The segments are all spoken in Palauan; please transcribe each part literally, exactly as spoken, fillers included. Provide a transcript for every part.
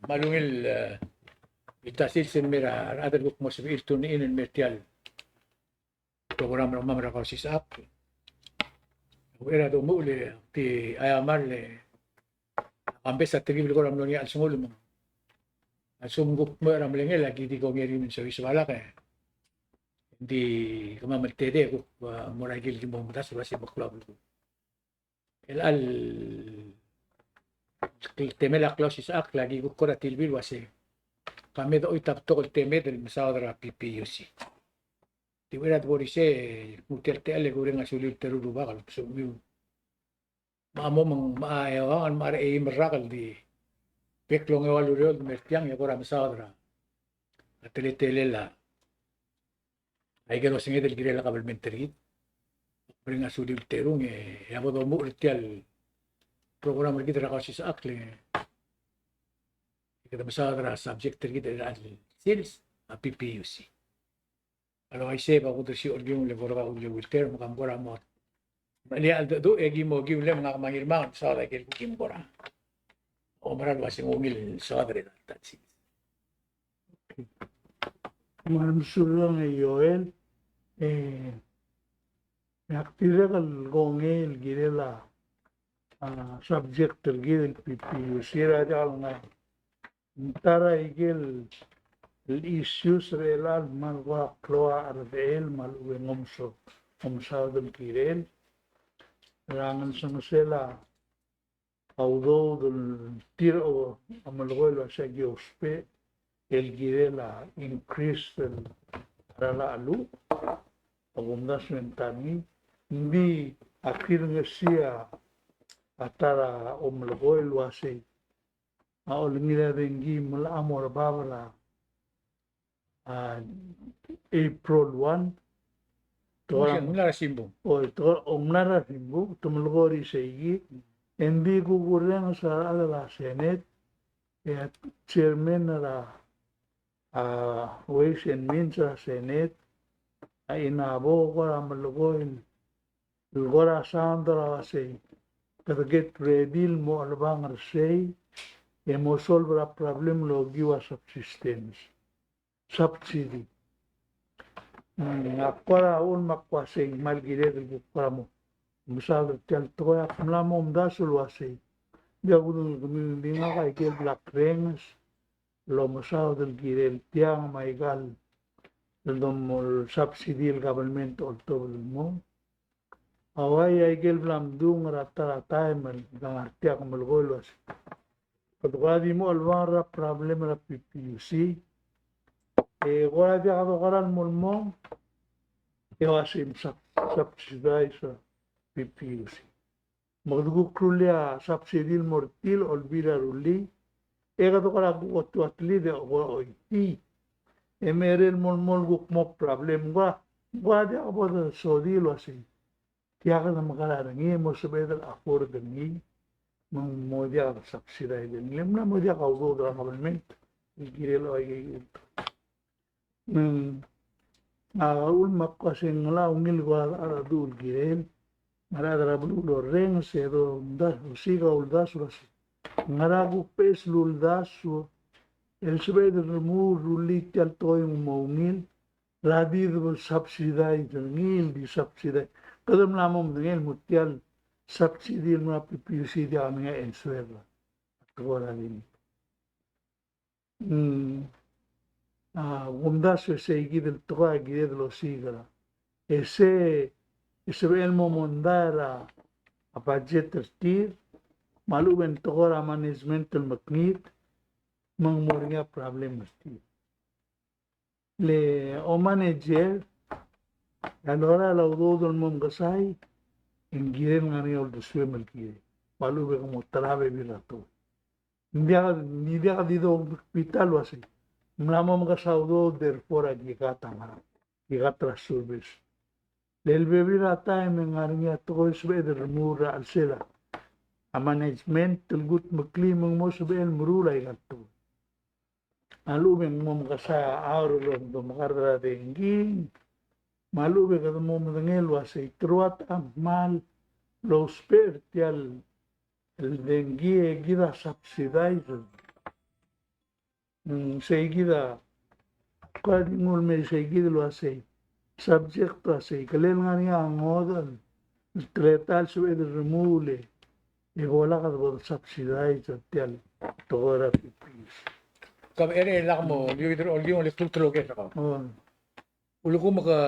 me a ungil, eh, el ta sils el mei er a rechad el kuk mo sebechir el tune in el mei er tia el program er kemam er a Kausisechakl. Uchei er a domuchel e te aiamar le a kambes a telkib el kora mlo ngii a chelsengul me a lsekum kuk mo er a melengel a ki di kongei er ngii me ng soiseb a lak e ng di kemam el tedei e kuk, uh, mo er a ikel ki mo omdasu el uasei meklou a belkul. El chelecha el temel a Kausisechakl a ki kuk kora tilbir el uasei ka me dochoit a betok el temed el mesaod er a P P U C. Di uchei er a debo er isei, ng tia el techall e kureng a suliu el teru el rubak el kmo somiu me a mo me ng, me a eua, me a reim el rak el di bek el ongeua el ureor el mei er tiang e kora mesaod er a teletelel a ikel osenged el kirel a kabelment er kid. Kureng a suliu el terung e a bo domuchel er tia el program er kid er a Kausisechakl e kede mesaod er a subject er kid er a sils a P P U C. A le uaisei e bo kudersii a olkiung le bo er kau el Wilter me kam kora mo. Me a le cheldecheduch e ki mo kiu le me ngak me a Ngirmang a mesaod a ikel kuk ki mo kora oumera el uasei ng ungil el soad er a ta el sils. Me a mesulang e Joel, e, me ak dirrek el kongei el kirel a, a, subject er kid el P P U C er a diak el ngar. Ng ta er a ikel issues er chelechang me a kora klou a cherebechel me a lechub e ng omso, omsaod el kirel. Er a ngelsengesel a udoud el tir a melekoi el uasei a ki ousbech el kirel a increase er a cheluch, a kumdasu e ng ta er ngii, ng di a kirengesii a ta er a omelekoi el uasei a olengit a dengki me locha mo er bab er a, a, April one. Te kora mla er a simbung. O, te kora mla er a simbung, te melekoi er isei. E ng di kukurrenges a rechad er a Senate, e a chairman er a, a, Ways and Means er a Senate, a Inabo, kora melekoi el el kora sound er a uasei kede get ready el mo chelebangel er sei e mo solve er a problem el okiu a subsistence, subsidy. Mm, ak kora uchul me ak uasei ng kmal kired el kuk kora mo mesaod er tia el tekoi. Ak mla mo omdasu el uasei, ng diak kudengei el kemiu, ng di ngak a ikel bla krenges el omesaod el kirel tiang me a ikal el domo el subsidy el government a oltobed el mo. A uai a ikel bla mdung er a ta er a taem el ngar tiang, melekoi el uasei kede kora di mo chelebangel er a problem er a P P U C. E kora diak dokeral mo el mong e uasei msub-, subsidize a P P U C. Me kede kuk rullii a subsidy el mo er tir el Olbiil er a Rullii, e kede kora kuk otuatlii e kora oitii. E merek el mo el mo kuk mo problem, ng kora, ng kora diak bo de sodii el uasei tia kede mekerang er ngii, mo sebeched el afford er ngii, me ng mo diak de subsidize er ngii, le ng mla mo diak a udoud er a government el kirel a uaikei. Me ng, a, uchul me ak uasei ng locha ungil kora a rechad el kirel, me a rechad er a beluu el orrenges e domdasu, osiik a uldasu el uasei, ngera kuk beches el uldasu el sebeched el remuul el rullii tia el tekoi el mo ungil er a di de subsidize er ngii, di subsidize. Kede mla mo medengei el mo tia el subsidy el mo er a P P U C diak a mei er a elsewhere. Tekoi er a di Mm. A, kumdasu e sei kid el tekoi a kired el osiik er a. E sei, e sebechel el mo mondai er a, a budget er tir, me a lechub e ng tekoi er a management el mekngit, me ng mo er ngii a problem er tir. Le omanager, a lorael a udoud el mo mekesai, e ng kirel ngar er ngii a uldesuem el kirel. Me a lechub e ke mo ta er a bebil er a tekoi. Ng diak, ng diak di dong bita el uasei ng mla mo mekesai a udoud, therefore a ki cut a ngerang, ki cut er a service. Le lebebil er a taem e ng ngar er ngii a tekoi el sebeched el remuul er a chelsel a management el kutmeklii me ng mo sebechel el meruul aika el tekoi. A lechub e ng mo mekesai a hour el domekard er a dengki, me a lechub e kede mo medengei el uasei te rua a kmal lousbech er tia el el dengki e kid a subsidize. Mm, sei kid a, kora di nguu el mei sei kid el uasei, subject el uasei, kele ngar er ngii a ngodech el teletael el sebeched el remuul e bo lak de bo de subsidize er tia el tekoi er a P P U C. Ka bo er a lak mo, liuid er a olkiu el kluk el oker er kau. Oh. Ulekum ke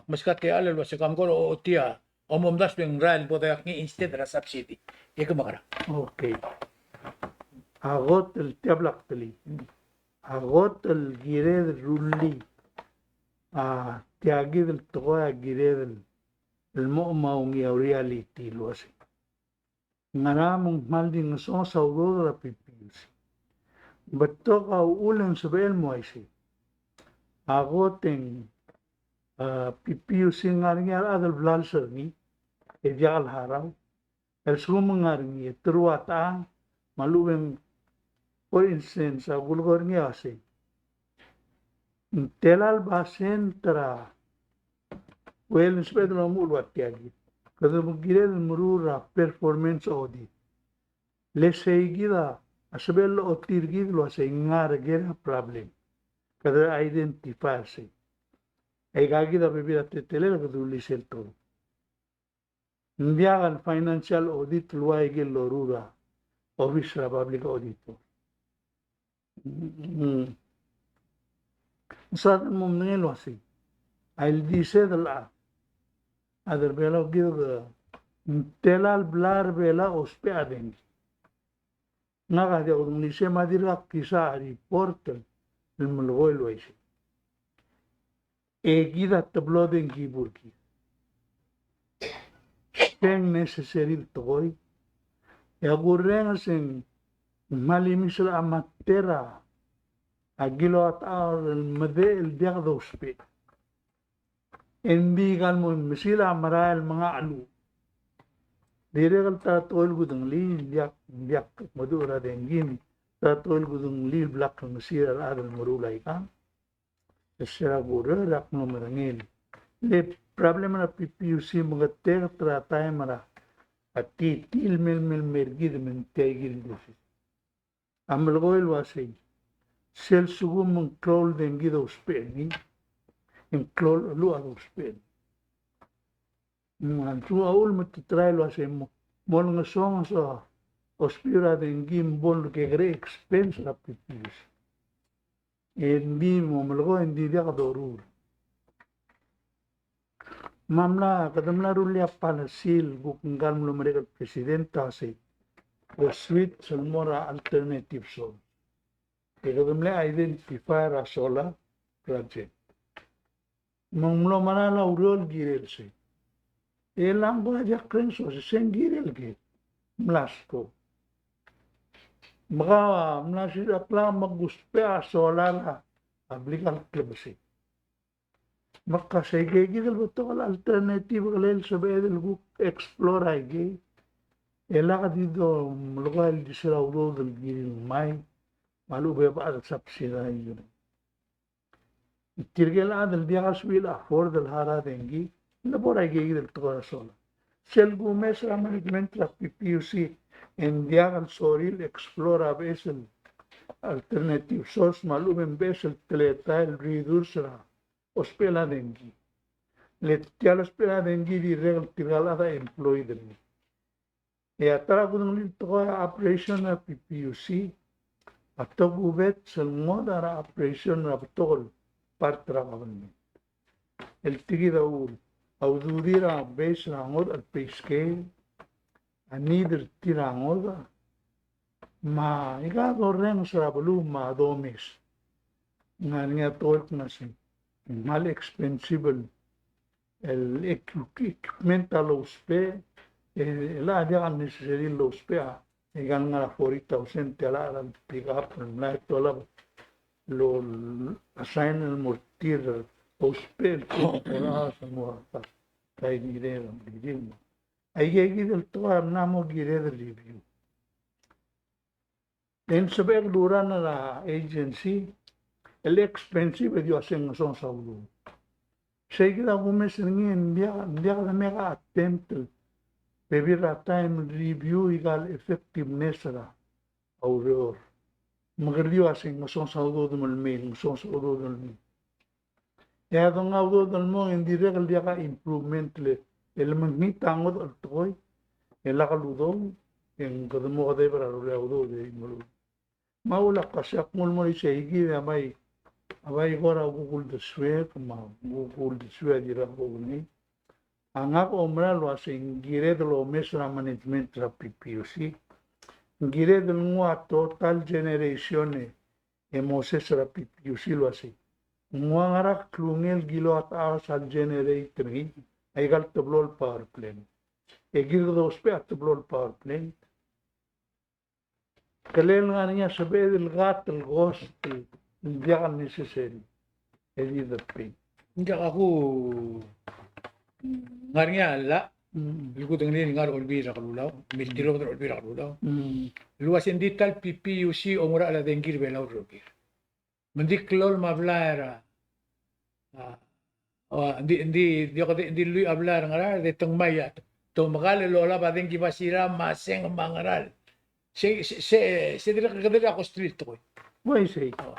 meskau a techall el uasei kom kora ochotii a omomdasu e ng rael bo dengki instead er a subsidy. E ke mekerang. Okay. A kot el tia blak teli. A kot el kired el rullii a tia kid el tekoi a kired el mo mo ungil a reality el uasei ngera me ng kmal di ngesonges a udoud er a P P U C. Betok a uchul e ng sebechel el mo uaisei. A kot e ng, a, P P U C ng ngar er ngii a rechad el blals er ngii e diak el harau. El lsekum ng ngar er ngii e te rua techang me a lechub e ng, for instance, a kulekoi er ngii a uasei ng tela el basent er a, well, ng sebeched el omuchel el ua tia kid. Kede mo kired el meruul er a performance audit. Le sei kid a sebechel el ochotii er kid el uasei ng ngar er ker a problem. Kede identify er sei. Aika kid a bebil er a teletelel e kede rullii sel tekoi. Ng diak el financial audit el ua ikel loruul er a Office er a Public Auditor. Mm. Ng soad el mo medengei el uasei a ildised el chad, a chad er Belau kid, ke ng tela el blai er Belau a ousbech a dengki. Ngak a diak kudengelii sei me a dirkak kisa a report el melekoi el uaisei. E kid a teblo dengki er kid. Sel necessary el tekoi. E a kurrenges e ng kmal imis el chad me a tela a kilowatt hour el medechel el diak dousbech. E ng di kal mo mesil a merael el menga a cheluch. Dirrek el ta er a tekoi el kudengelii, ng diak, ng diak meduch er a dengki, ta er a tekoi el kudengelii el blak el ngesir a rechad el meruul aikang. E se er a kurrenges e ak mlo medengei. Le problem er a P P U C me ke tek er a taem er a, a tii, tii el mei, mei, mei er kid me ng tia kid el decision. A melekoi el uasei, sel lsekum ng klou el dengki dousbech er ngii, ng klou el cheluch a dousbech er ngii. Ng a lsekum a uchul me te try el uasei mo, mo olengesonges a ousbech er a dengki me bo el kekerei expense er a P P U C. E ng di mo melekoi e ng di diak doruul. Me a mla, kede mla rullii a policy el kuk ngka el mlo merek el president a sei, ko switch el mo er a alternative source. E kede mle identify er a solar project. Me ng mlo mera el ureor el kirel sei. E ng ko a diak krenges el uasei, se ng kirel ker. Mla sko. Me ka mla sisechakl me ak ousbech a solar a, a blik el klebesei. Me ka sei kid el betok el alternative el sebeched el kuk explore aikei. E lak di do melekoi el di sel a udoud el kirir el ngmai me a lechub e bechad el subsidize. Tirke el chad el diak el sebechir el afford el harau a dengki, le bo er aikei kid el tekoi er a solar. Sel kumes er a management er a P P U C e ng diak el sorir el explore a beches el alternative source me a lechub e ng beches el teletael el reduce er a ousbechel a dengki. Le tia el ousbechel a dengki dirrek el tirka el chad a employed er ngii. E a ta er a kudengelii el tekoi a operation er a P P U C a tokubets el ngodech er a operation er a betok el part er a government. El tia kid a uchul, a ududir a base er a ngodech el pay scale, a need er tir a ngodech, me aika dorrenges er a beluu me a domes. Ng ngar er ngii a tekoi el kmo sei, ng kmal expensive el el equ-, equipment a lousbech, e, e le diak a necessary el lousbech a, e ng ngar er a forty thousand tia el pick up, el mla e te olab el assign el mo er tir el ousbech el mo er a, a, a, aikei kid el tekoi a mla mo kired el review. E ng sebechek el run er a agency el expensive e di ua se ng ngesonges a udoud. Sei kid a kumes er ngii e ng diak, ng diak de meka attempt el bebil er a taem el review aika el effectiveness er a ureor. Me kede di uasei ng ngesonges a udoud el mei, ng ngesonges a udoud el mei. E a donga udoud el mong e ng dirrek el diak a improvement le, el mengit a ngodech el tekoi, e lak el udoud, e ng kede mo kedeb er a rolel a udoud e di meluut. Me a ulak a se ak nguu el mo er isei kid a bai, a bai kora kuk uldesuek, me a kuk uldesuek a dirrek el kuk ngii. A ngak a oumera el uasei ng kired el omes er a management er a P P U C. Ng kired el nguu a total generation e, e moses er a P P U C el uasei ng ua ngera a klungel el kilo a techas el generate er ngii, aika el teblo el power plant. E kid kede ousbech a teblo el power plant. Kelel ngar er ngii a sebeched el cut el cost el diak el necessary. E di de pay. Ng diak a ku ngar er ngii a llach, mm, el kudengei el ngar er a Olbiil er a Kelulau, miltilobed er a Olbiil er a Kelulau. Mm. El uasei ng di ta el P P U C a oungerachel a dengki er a Belau el rokir. Me ng di klou el mla blai er a, a, a, ng di, ng di, di, di lluich a blai er a Ngaraard, e te ngmai a, te omekall el olab a dengki basira me a seng me a ngerang. Se, se, se, se dirrek, kede dirrek el kostrir el tekoi. Uaisei. O.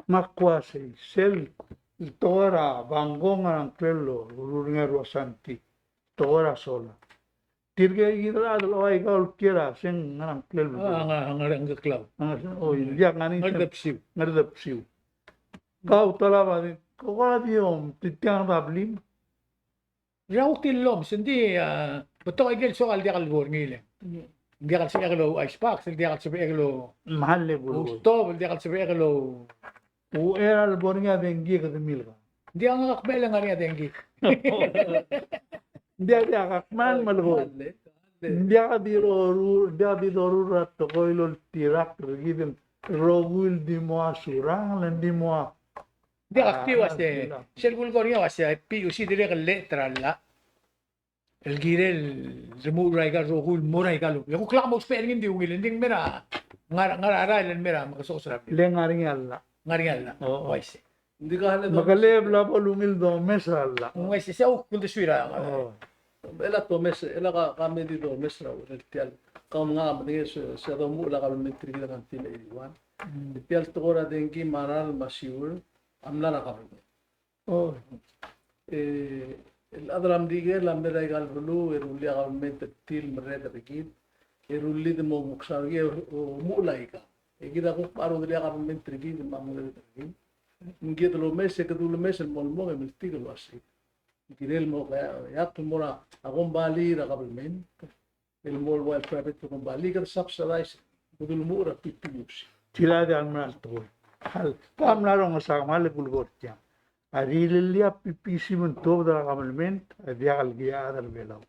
Me ak uasei, sel, el tekoi er a bangkong a ngklel el, el urungel a rua senti. Tekoi er a solar. Tirke kid el chad el ua aika el kiei er a seng ngerang klel. A, ngerang, ngerang keklau. Ngerang, o, ng diak ngar er ngii. Ngerdebsiu. Ngerdebsiu. Kau te olab a di, ko kora di om, tia ng blim. Rau ti el lomes, ng di, a, betok a ikel soak el diak el bo er ngii le. Ng diak el sebechek el ou ice box, ng diak el sebechek el ou. Mahal le bo er ngii. Stove, ng diak el sebechek el ou. Uchei er a lebo er ngii a dengki e kede milka. Ng diak a ngak a kmal ngar er ngii a dengki. Ng diak, diak a kmal melekoi. Ng diak di doruul, ng diak di doruul er a tekoi el oltirakl er kid el rokui el di mo a surangel, el di mo a. Ng diak a kti uase, sel kulekoi er ngii a uase, P U C dirrek el llet er a llach el kirel el remuul er aika el rokui el mo er aika el ungil. E kuk lak mo ousbech er ngii, ng di ungil, ng di ng mera, ngar, ngar er a rael el mera, me ke sosor a. Le ngar er ngii a llach. Ngar er ngii a llach. O, o. Uaisei. Ng di ka le. Me ke le bla bo lungil domes er a llach. Uaisei, se a kuk uldesuir a. O. E le a domes, e le ka, ka me di domes er a urel tia el. Ka me ngak a medengei se, se a domuchel a kabelment er kid er a nineteen eighty-one. Mm. Tia el tekoi er a dengki me a ralm me a sewer a mla er a kabelment. O. E, el chad er a Merikel a mei er aika el beluu e rullii a kabelment er tir el merreder er kid, e rullii el mo meksau er kid e omuchel aika. E kid a kuk mla rullii a kabelment er kid me a merreder er kid. Ng kired el omes e kede ulemes el mo el mong e meltik el uasei. Ng kirel el mo, e, e ak mo er a, a kombalii er a kabelment. El mo el ua el private company, kede subsidize, kede ulemuchel er a P P U C. Tia a di a mera el tekoi. Ka mla rongesii a kmal kulekoi er tiang. A rirellii a P P U C me ng tuobed er a kabelment, a diak el kiei a chad er a Belau.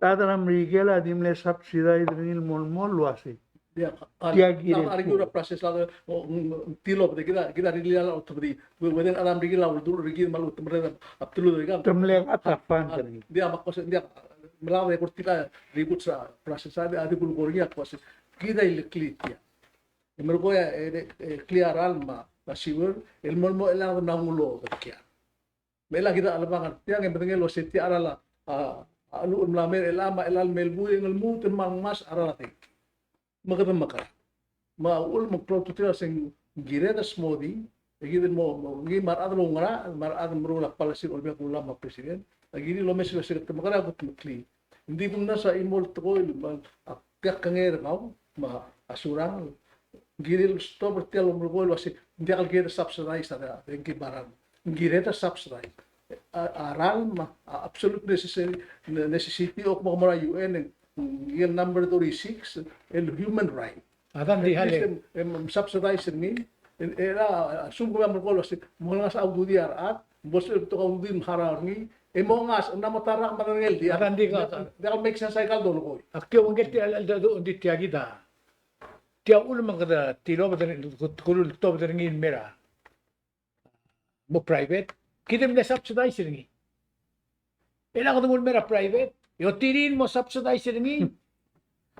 Chad er a Merikel a di mle subsidize er ngii el mo el mo el uasei. Tia kirel. Ng argue er a process a, o, ng, ng tilobed e kid a, kid a rirellii a lotebedii. Weden a chad er a Merikel a uldurech er kid me a lechub e te merreder a bdelud er kid. Te mle cut a fund er ngii. Ng diak, me ak kmo se, ng diak, mla de kora tirka ribut er a process a di, a di kulekoi er ngii a kmo se, kid a ileklii tia. E merekong e, e, e, clear a ralm me a sewer, el mo el mo el a kede mla nguu el oker er tiang. Me chelecha kid a chelebangel er tiang, e medengei el uasei tia a cheral a, a, a cheluch el mla mei er chelechang me a chelechang el me el buil e ng lmuut el kmal ngmasech a cheral a dengki. Me kede mekerang. Me a uchul me ng klou a ultutelel a se ng kired el smodii, e kid el mo, mo, ngii me a rechad el oungerachel, me a rechad el meruul a policy er a Olbiil er a Kelulau me a president, a kirir el omes el uasei kede mekerang e kutmeklii. Ng di kumdasu a chimo el tekoi el, me a, a tiakengei er kau, me a surangel, ng kirir el stop er tia el omerekong el uasei, ng diak el kired el subsidize a dengki me a ralm. Ng kired el subsidize. A, a ralm, a absolute necessary, necessity, a kmo, kmo er a U N, el number thirty-six, el human right. A dang di hale. Em, em, subsidize er ngii, e, e, a, a, sum kemam el kmo el uasei, mo ngasech a ududir a rechad, bo lsebechir el betok a ududir me harau er ngii, e mo ngasech, ng mla mo ta er a rak me a rengel di. A dang di ka, ka. Diak el make sense aika el dolekoi. Ak tia ungil tia el, el, el, di tia kid a. Tia uchul me kede tilobed er, kede, kede tilobed er ngii el mei er a mo private, kid a mle subsidize er ngii. E le kede nguu el mei er a private, e otirir el mo subsidize er ngii.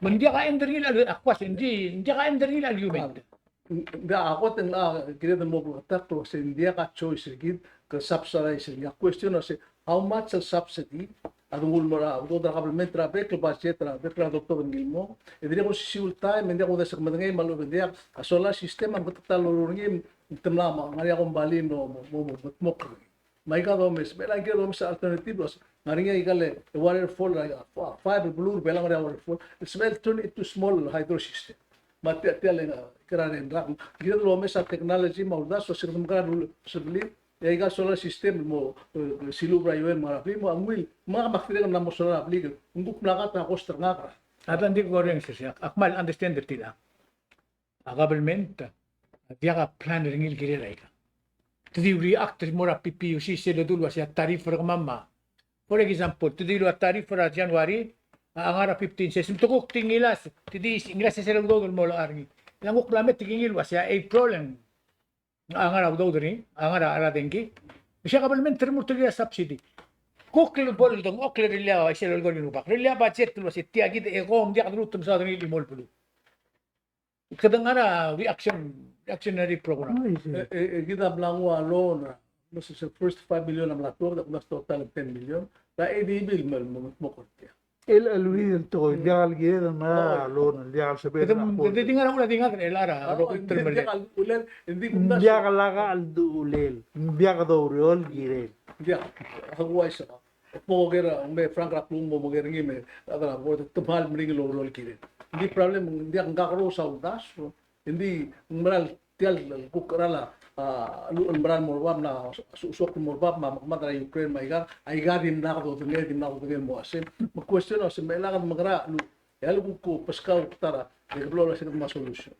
Me ng diak a end er ngii el, a kmo se ng di, ng diak a end er ngii el argument. Ng diak a kot e ng, a, kired el mo bleketakl el uasei ng diak a choice er kid, kede subsidize er ngii. A question el uasei, how much el subsidy A dengul mo er a, udoud er a kabelment er a bek el budget er a bek el dotobed er ngii el mong. E dirrek el osisiu el taem, e ng diak kudes el medengei me a lechub e ng diak, a solar system a meketeketang el loruul er ngii, me te mla mo ngar er ngii a kombalii el mo, mo, mo, mo, mo kmo er ngii. Me aika domes, me ng kirel domes a alternative, el uase ng ngar er ngii aika el waterfall, a, a, five el beluu er Belau el ngar er ngii a waterfall, el sebechel el turn it to small hydro system. Me tia, tia el, a, kora el rak, kirel domes a technology me a uldasu, se kede mekerang el sebechir, e aika el solar system el mo, e, siluub er a ioel me a ngar er a blil, me a ngii, me ak dirrek el mla mo solar er a blil, ng kuk mla cut a cost er ngak er a. A ta ng di ko orrenges er sei, ak kmal understand er tir a. A government a diak a plan er ngii el kirel aika. Te di react el mo er a PPUC sel ledu el uasei a tariff er kemam a. For example, te di ua tariff er a January a ngar er a fifteen cents. Me te kuk di ngilasech, te di ngilasech sel udoud el mo locha er ngii. E ng kuk mla me te kingii el uasei a April e ng a ngar er a udoud er ngii, a ngar er a dengki. Me sei a government te remurt er ngii a subsidy. Kuk el bo ledengchokl er ngii a uaisei el olekoi er ngii el rubak. Er ngii a budget el uasei tia kid e kom diak deruul el mesaod er ngii el chimo el beluu. Kede ngar er a reaction, reactionary program. Oi, sei. E, e, e kid a mla nguu a loan, no sé, se first five million a mla tuobed, a kumdasu total ten million. Er a ADB el mo, mo, mo kora tia. El, el uid el tekoi, diak el kired el mera el loan, diak el sebeched. Kede, kede di ngar er a uchul a di ngar er a, a, rokui el term el diak el uchul, e ng di kumdasu. Diak el lak a uchul, diak el oureor el kirel. Diak, a uaisei. Mo ker a, me Frank er a klungel mo, mo ker er ngii me a rechad er a board, te kmal meringel el oureor el kirel. Ng di problem, ng diak, ng kakerous a uldasu, ng di ng mera el tia el kuk cheral a, a, lluchel el mera el mo er bab, mla suchesokl el mo er bab, me a mekemad er a Ukraine me aika, aika a dimlak dodengei, dimlak dodengei el mo uasei. Me a question a se me chelechang e mekerang, e a lechub e kuk beskau kuk ta er a, e ke blo el uasei kede mo solution.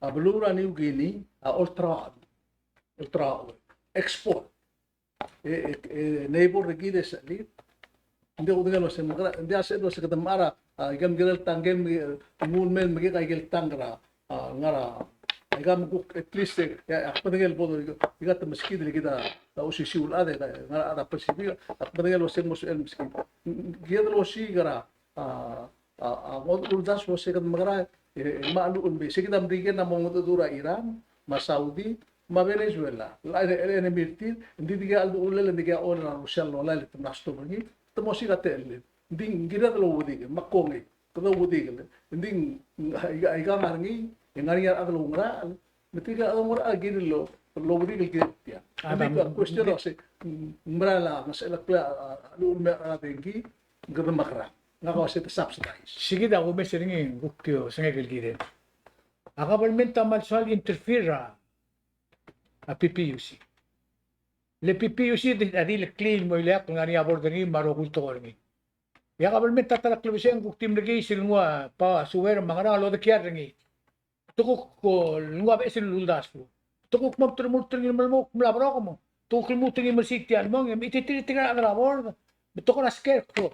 A beluu er a New Guinea a ultra, ultra export. E, e, e neighbor er kid e sechelir. Ng di kudengei el uasei, ng di a sebeched el uasei kede mechar a, a, ikel kirel tang, ikel, e, nguu el mei el mekek a ikel tang er a, a, ngar er a, aika me kuk at least, e, e, ak medengei el bo doraika, aika te meskid el kid a, a osisiu el chad, e, ngar er a chad er a Pacific, ak medengei el uasei ng mo sebechel el meskid. Kired el osiik er a, a, a, a ngodech el uldasu el uasei kede mekerang, e, e, me a lluchul el mei. Sei kid a Merikel a mo mengedecheduch er a Iran, me a Saudi, me a Venezuela. El, el, el enemy er tir, ng di dikea cheldechullel, ng dikea oil er a Russia el lolai el te mla stop er ngii, te mo osiik a techellel. Ng di ng kired el ouedikel, me a kongei, kede ouedikel. Ng di ng, aika, aika ngar er ngii, e ngar er ngii a rechad el oungerachel, me tirka a oungerachel a kirir el, el ouedikel el kired tia. A, ng di a question a uasei, ng mera el ngesechel a, a, a lluchul el mei a dengki, kede mekerang. Ngak a uasei te subsidize. Sei kid a kumes er ngii, kuk tia osengek el kirel. A government a kmal soal interfere er a, a PPUC. Le PPUC a di, a di le clean el mo ileakl el ngar er ngii a board er ngii me a rokui el tekoi er ngii. E a government a ta er a klebesei e ng kuk di mle case el nguu a power, sewer me a ngerang el odekial er ngii. Te kuk, o, el nguu a beches el uldasu. Te kuk mo remurt er ngii el melemolem, kuk mla brokem. Te kuk lmuut er ngii el mer sei tia el mong, e mechititerir tirka el chad er a board. Me te kora scarecrow.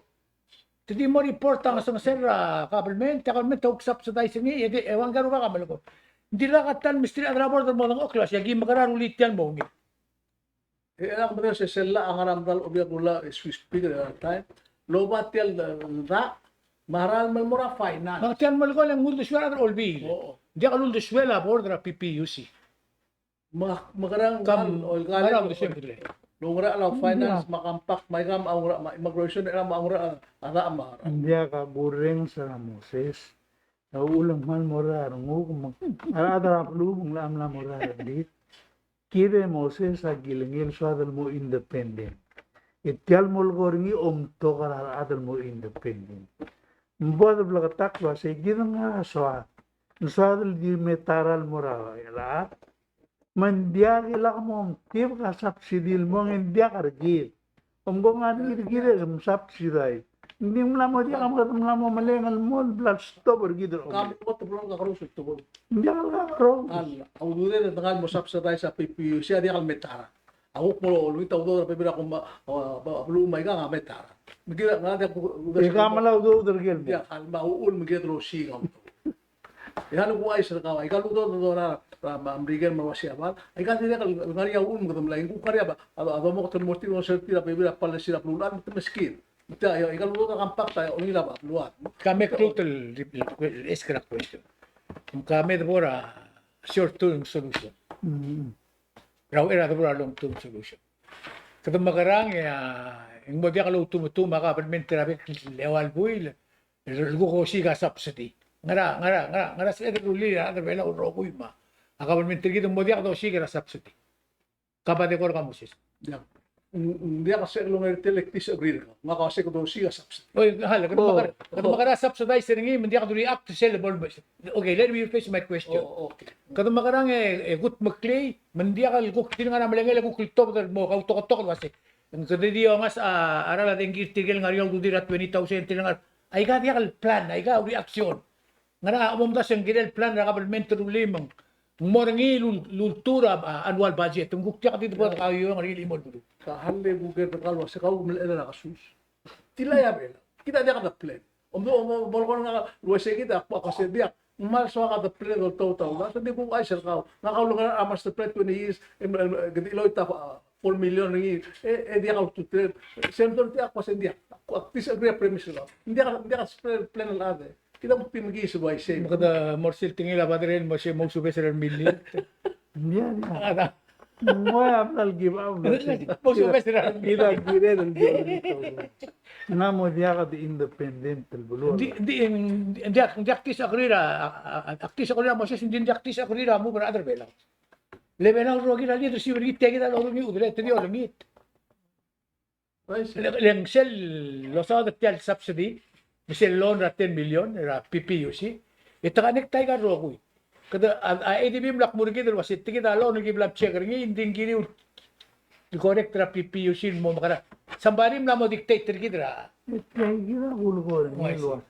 Te di mo report a ngesengesel er a government, e a government a kuk subsidize er ngii, e di, e ua ngka el rubak a melekoi. Ng dirkak a ta el mesterir a chad er a board el mo dengchokl el uasei, aki mekerang e rullii tia el mong. E, e ak medengei el uasei sel llach a ngar er a medal a Obiang er a Belau, e, as we speak at that time. Loba tia el, el dak, me a ralm el mo er a finance. Me tia el melekoi e ng uldesuel a rechad er a Olbiil. Oo. Ng diak el uldesuel a board er a PPUC. Me, mekerang, kam, el, el, el, ngerang el uldesuel el, el oungerachel a finance, me a compact, me aika me a oungerachel, me a immigration, e me a oungerachel a, a dak me a ralm. Ng diak a kurrenges er a Moses. A uchul me ng kmal mo er a renguk, me a rechad er a beluu me ng locha mla mo er a rengrir. Kid e Moses a kilengei el soad el mo independent. E tia el molekoi er ngii a omtok er a rechad el mo independent. Ng bo de bleketakl el uasei kid a ngar er a soad. Ng soad el di me ta er a el mo er a chad. Me ng diak el lak mo omtibek a subsidy el mong e ng diak er kid. Omko ng ngar er kid e ke msubsidize. Ng di mla mo diak, me kede mla mo meleng el mo el bla el stop er kid el omtibek. Ka mo te blo el kakerous el tekoi. Ng diak el kakerous. Ng diak el, a udoud e te ngar el mo subsidize a PPUC a diak el me ta er a. A kuk mo lolengit a udoud er a bebil er a kom, a, a, a beluu me aika a me ta er a. Me kid a ngar er a diak. E ka mla udoud er ker el mo. Diak, a uchul me kid el osiik a udoud. E a lekuchais er kau, aika el udoud el dorael er a, er a Merikel me a Russia, bal, aika dirrek el ngar er ngii a uchul me kede mla, e ng kuk ngar er ngii a, a, a domokt el mo er tir, mo er tir a bebil er a policy er a beluulechad, me te meskid. Me tia, aika el udoud er a compact a ungil a beluad. Ka me klou el, el, el, ask er a question. Ka me debo er a short term solution. Mm. Er a uchei er a debo er a long term solution. Kede mekerang e a, Ng mo diak loutumetum a kabelment er a bek el eua el buil el kuk osiik a subsidy. Ngera, ngera, ngera, ngera sel rullii a rechad er a Belau el rokui me a kabelment er kid el mo diak dosiik er a subsidy. Ka bade kora ka Moses. Diak. Ng, ng diak sel longertel e kdisagree er kau. Ngak a uase kede osiik a subsidy. Oi, hal, kede mekera, kede mekera subsidize er ngii me ng diak de react sel bo el. Okay, let me rephrase my question. Oh, okay. Kede mekerang e, e kudmeklii, me ng diak el kuk di ngar er a melengel e kuk el tobed el mo kautoketok el uase. Ng kede di ongas a, a rechad a dengki er tirke el ngar er eou el ududir a twenty thousand, tirke el ngar. Aika diak el plan, aika reaction. Ngera a omdasu e ng kirel plan er a kabelment el rullii me ng mo er ngii el ul-, el ultuil er a, a, annual budget. Ng kuk diak di debo er kau e ng mo er ngii el chimo el beluu. Ka hal le kuker er kau el uase kau mle er a kasus. Tilai a Belau. Kid a diak de plan. Om, om, om, bo el kora ngak el uase kid a kuk uase diak. Ng kmal soak a de plan el oltobed a uldasu, ng di kuk uaisei er kau. Ngak a ulengerang a master plan twenty years, em, em, kede chiloit a, a, four million er ngii, e, e diak a ultutelel. Sel mdung tia kuk uase ng diak. Ak disagree a premise er kau. Ng diak, ng diak a plan, plan el chad. Kid a kuk di mekiis el uaisei. Me kede mo er sel tekingel a baderel mo se mousubes er a remeliik. Ng diak, ng diak. Ng ua a bla el give up, bla el give up. Mousubes er a remeliik. Kid a kired el di. Ng mo diak de independent el beluu. Ng di, ng di, ng diak, ng diak disagree er a, a, a, ak disagree er a Moses, ng di ng diak disagree er a move er a rechad er a Belau. Le Belau el rokir a leadership er kid, tia kid a loruul ngii, udel e te di olengit. Le, le ng sel losaod er tia el subsidy, me sel loan er a ten million er a P P U C, e te connect aika el rokui. Kede a, a ADB a mla kmu er kid el uase tia kid a loan el ki bla mcheck er ngii, ng di ng kiriu el correct er a P P U C el mo mekerang. Somebody a mla mo dictate er kid er a. E tia kid a kulekoi er ngii el uase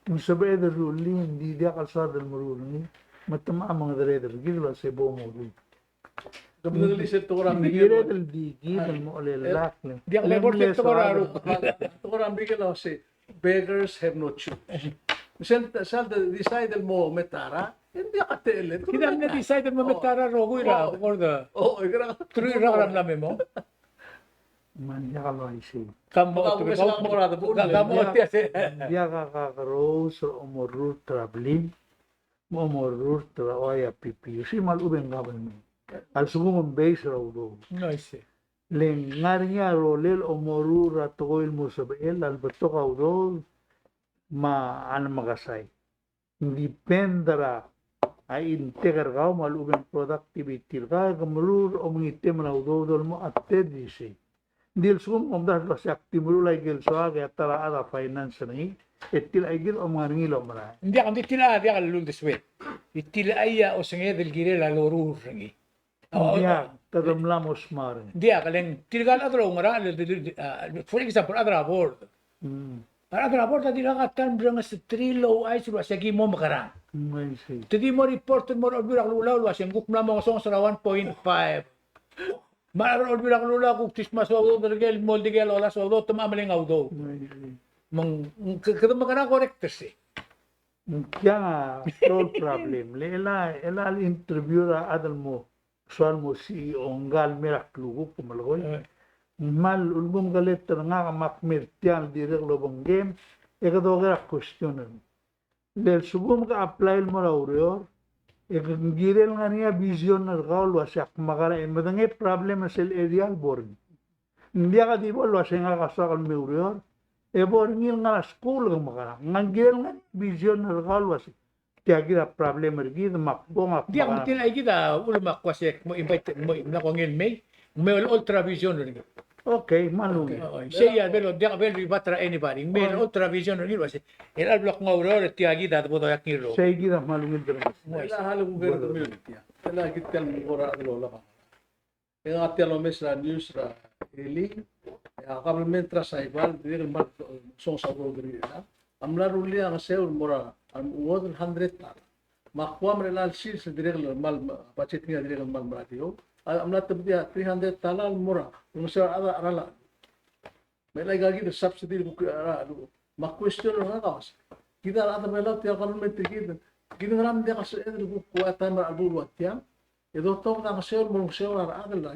ng sebeched el rullii, ng di diak el soad el meruul er ngii, me te mo mengedereder er kid el uase bo moruul. Kired el di kid el mo olellakl. Diak le bo el tekoi er a rokui. Tekoi er a Merikel a uase, beggars have no choice. Sel, sel decide el mo metara, e ng diak a techelled. Kid a mle decide el mo metara el rokui er a, for the. Oh, e kora. Truich er a mla me mo. Me ng diak el uaisei. Ka mo, ka mo, ka mo, tia se. Ng diak a kakerous el omerurt er a blim. Mo omerurt er a ua ia P P U C me a lechub e ng government. A lsekum ng base er a udoud. I see. Le ng ngar er ngii a rolel el omerurt er a tekoi el mo sebechel a lebetok a udoud me a lemekesai. Ng depend er a intake er kau me a lechub e ng productivity er kau, e ke merur a omengitem er a udoud el mo attend er isei. Ng di a lsekum kom omdasu el uase ak di meruul aike el soak e a ta er a chad a finance er ngii, e tia kid a omengar er ngii el omerael. Ng diak, ng di tia a diak el uldesued. E tia a osenged el kirel a loruul er ngii. Ng diak, kede mla mo smart. Ng diak, le ng tirka el chad el oungerachel, a, for example, a rechad er a board. Mm. A rechad er a board a dirkak a ta el mrengeseterir el ouchais el uase ki mo mekerang. Mm, I see. Te di mo report el mo er a Olbiil er a Kelulau el uase ng kuk mla mo ngesonges er a one point five. Me a rechad er a Olbiil er a Kelulau a kuk di smash a udoud er ngii el mo dikea el olasech a udoud, te mo meleng a udoud. Me ng, ke-, kede mekerang correct er sei. Ng tiang a solve problem. Le chelecha, chelecha el interview er a chad el mo soal el mo C E O, ngka el mei er a klukuk, melekoi. Ng kmal ulekum ke letter er ngak me ak mei er tiang el dirrek el obengkem, e kede oker a question er ngii. Le a lsekum ke apply el mo er a ureor, e ke ng kirel ngar er ngii a vision er kau el uase ak mekerang e medengei a problem er sel area el bo er ngii. Ng diak di bo el uase ngak a soak el me oureor, e bo er ngii el ngar er a skuul e ke mekerang. Ng kirel ngar er ngii a vision er kau el uase tia kid a problem er kid me ak bo ngak. Diak, me tia kid a uchul me ak uase mo invite, mo, ng mla kongei el mei, me olecholt er a vision er ngii. Okay, me a ungil. Sei a bel, diak bel rebat er a anybody. Me olecholt er a vision er ngii el uase, el a bla kngou er a ureor, tia kid a debo doiak ngii el rokui. Sei kid a me a ungil. Chelecha el community a, chelecha kid tia el mo kora a delolab. E ngak tia el omes er a news er a elii, e a government er a Saipan, dirrek el mla songes a udoud er ngii. A mla rullii a ngeseu el mo er a, a, uodel hundred dollar. Me a Guam er chelecha el sils el dirrek el kmal, budget er ngii a dirrek el kmal merael. A mla tebedii a three hundred dollar el mo er a, ngeseu er a, er a, er a Me aika kid el subsidy el kuk er a, me a question er ngak a uase, kid a rechad er a Belau, tia el government er kid, kid ngera me ng diak a sebeched el kuk ua taem er a chelebuul ua tiang, e dotobed a ngeseu el mo ngeseu er a rechad el, er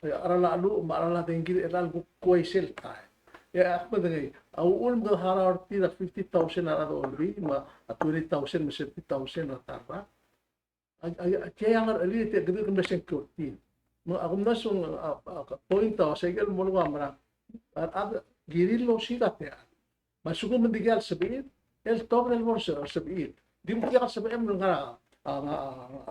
a cheluch me a cheral a dengki er chelecha el kuk ua isei el taem. E ak medengei, a uchul me kede harau er tir a fifty thousand a rechad er a Olbiil, me a twenty thousand, me a thirty thousand er a ta el rak. A, a, a, tia a ngar er a elii, tia kede kemeseng thirteen. Me a kumdasu a, a, a point a, se ikel mo lua merang. A, a, Kirir el osiik a techall. Me a lsekum ng dikea el sebechir, el tobed el mo er a sebechir. Di mo diak el sebechem el ngar er a, a, a,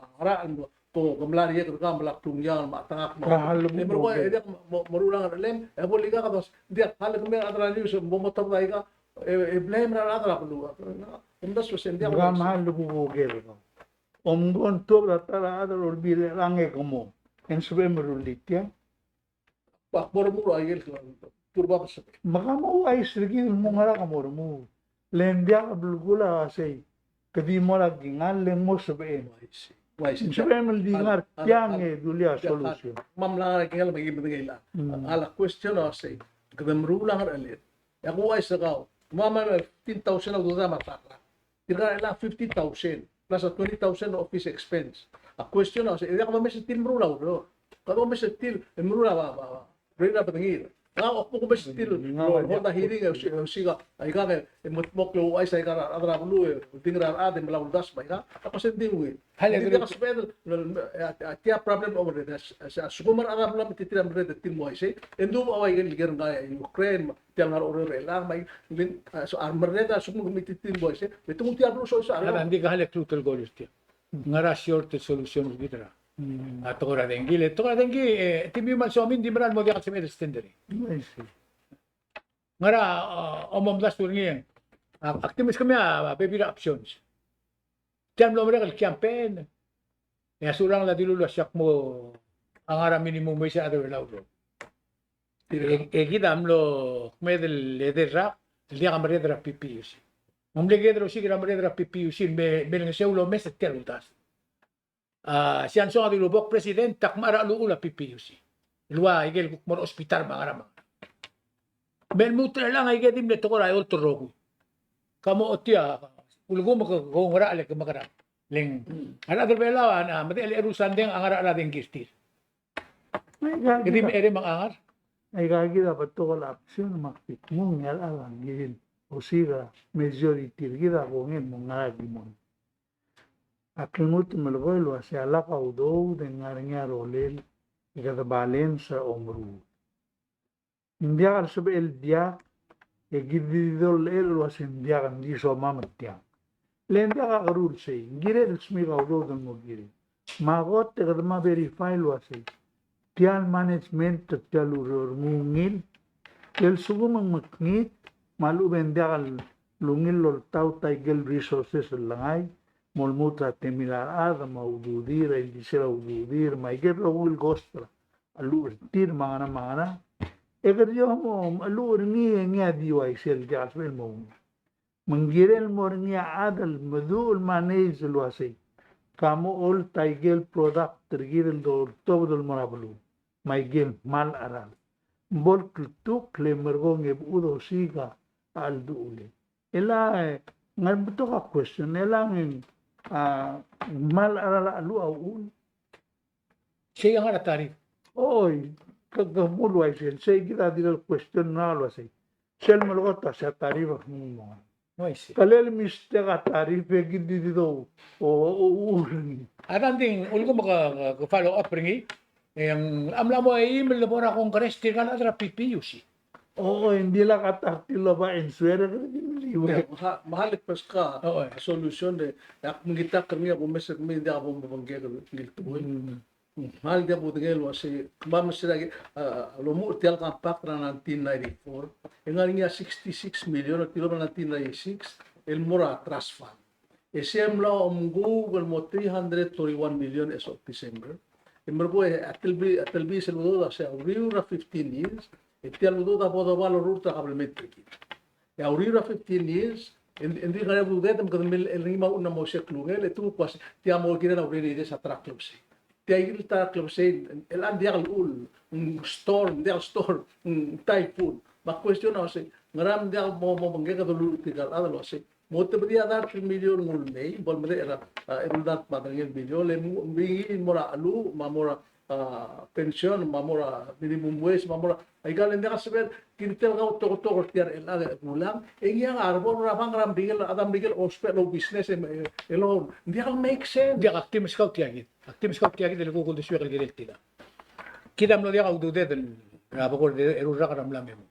a, ngar er a, ko, ke mla er a ikel ka, mla klungiang, me a tang ak mo. Ka hal e mo, mo, mo, mo, meruul a ngerchelem, e bo le ika kede, diak, hal kemiu a rechad er a news, bo mo tobed a ika, e, e blame er a rechad er a beluu. Kumdasu e sei ng diak. Ka mle hal el bo bo ker. Omko ng tuobed a ta er a chad er a Olbiil er chelechang e ke mo. E ng sebechem el rullii tiang. Ak mo remuul a ikel turba besebek. Me ka mo ouchais er kid el mo ngar er a ke mo remuul. Le ng diak el belkul a sei. Ke di mo er a kingall le ng mo sebechem. Uaisei. Uaisei. Ng sebechem el di ngar tiang e dulii a solution. Me a mla ngar er a kingall me ki medengei el a. Mm. A la question a sei. Kede meruul a ngercheled. E ak ouchais er kau. Me a fifteen thousand a udoud er a ta er a Tirka el fifty thousand plus a twenty thousand office expense. A question a, e diak domes er tir el meruul a ureor. Kede domes er tir el meruul a, ba, ba, ba, urerir a bedengir. Ngak a kuk domes er tir el hold a hearing e osiik, osiik a, aika e, e mo, mo ouchais aika er a rechad er a beluu, e, di ngar er a rechad e mla uldasu me aika. A kuk se ng di ungil. Hale, di diak sebeched el, a, a, tia problem a omerreder, a, a, a, sekum a rechad er a beluu a metitir a merreder e tir mo uaisei, e ng di ua ikel ker er ngii a Ukraine, me Tia el ngar er a Oreor er chelechang, me a, a, so, a remerreder a lsekum ke metitir el mo uaisei, me te nguu tia el beluu soisei. A, ng di ka hale klou el kora tia. Ngar er a short el solution er kid er a. Mm. A tekoi er a dengki, le tekoi er a dengki, e, te mei me a lsoam e ng di mera el mo diak el sebeched el extend er ngii. I see. Ngar er a, a, omomdasu er ngii, a, ak di meskemiu a, a bebil er a options. Tia el mlo merek el campaign, e a Surangel a dilu el uasei ak mo ngar er a minimum wage er a chad er a Belau el rokui. E, e kid a mlo kmeed el edei el rak el diak a merreder er a PPUC. Me ng mle kired el osiik er a merreder er a PPUC el me, me lengeseu el omes er tia el uldasu. A, Siansong a dilu bo kpresident, ak mechar a cheluchul a PPUC el ua ikel kuk mo er a hospital me a ngerang me a ngerang. Me lmuut er chelechang aike di mle tekoi er a eolt el rokui. Ka mo ochotii a ulekum ke, ke oungerachel e ke mekerang. Le ng, a rechad er a Belau a, a medechel el eru el sandei a ngar er a chelecha dengki er tir. Aika kid a, kede mecherei me ng ngar. Aika kid a betok el option me ak di kmo ng ngar er a chelecha dengki er tir. Osiik a majority er kid a kongei el mo ngar er a kimong. Ak lmuut el melekoi el uasei a lak a udoud e ng ngar er ngii a rolel e kede balance er a omeruul. Ng diak el sebechel el diak, e kid di dolechel el uasei ng diak, ng di somam er tiang. Le ng diak a kerul sei, ng kired el smiik a udoud el mo kirir. Me a kot e kede mo verify el uasei tia el management er tia el ureor ng ungil, e a lsekum ng mekngit, me a lechub e ng diak el ungil el oltaut a ikel resources el lengai, mo lmuut er a temir a rechad, me a ududir, a ildisel a ududir, me a ikel rokui el cost er a a llechul er tir me a ngerang me a ngerang. E kede di mo llechul er ngii e ngii a di uaisei el diak el sebechel el mo ungil. Me ng kirel el mo er ngii a chad el meduch el manage el uasei ka mo olt a ikel product er kid el doltobed el mo er a beluu me a ikel kmal cheral. Bo el kltukl e merekong e bo dosiik a a chelduchulel. Ela, e, ngar er a betok a question, ela ng, a, kmal cheral a cheluch a uchul. Sei a ngar er a tariff. Oi, ke, ke mlo uaisei, sei kid a dirrek el question er a uasei. Sel melekoi a sei a tariff a kmo ng mo. Uaisei. Ke lel mistake a tariff e kid di di do, o, o, uchul. A dang di ng ulekum ke, ke, ke follow up er ngii. E ng, a mla mo eim el bo er a Congress tirka el chad er a PPUC. O, e ng di lak a ta er tir el oba answer er kid el mle uaisei. Me a, me a lak peskau a solution e, e ak mengitakl er ngii a bo mesa kemiu e ng diak bo mobengkek el ngii el tekoi. Mm. Me a lak diak bo dengei el uasei, kemam mesa er a, a, lomuchel er tia el compact er a nineteen ninety-four, e ng ngar er ngii a sixty-six million, el tilobed er a nineteen ninety-six, el mo er a trust fund. E sei a mla omkuk el mo three hundred thirty-one million as of December. E merekong e a telbi-, a telbisil el udoud a sei a uriul er a fifteen years, e tia el udoud a bo doba el orrurt er a kabelment er kid. E a uriul er a fifteen years, e ng, e ng di ngar er ngii a ududed me kede mle, e ng ngii me a uchul me a mo se klungel, e te kuk uase, tia mo kirel a urerir e se a ta er a klebesei. Tia el ta er a klebesei, el ng diak el uchul, ng storm, ng diak el storm, ng typhoon. Me a question a uasei, ngera me ng diak mo, mo obengkek e doluluuch tirka el chad el uasei, mo tebedii a dart el million el nguu el mei, bo el medechel a, a, eru el dart me a tang el million, le mo, mo er a cheluch, me a mo er a, a, pension, me a mo er a minimum wage, me a mo er a, aika el ng diak a sebechel, kid tia el kautoketok er tia el chad el kulang, e ngii a ngar er a bo er a bank er a Merikel, a chad er a Merikel a ousbech el business e, e loan. Ng diak el make sense. Ng diak, ak di meskau tia kid. Ak di meskau tia kid el kuk uldesuek el kirel tia. Kid a mlo diak a ududed er a bekord eru el rak er a mla me mong.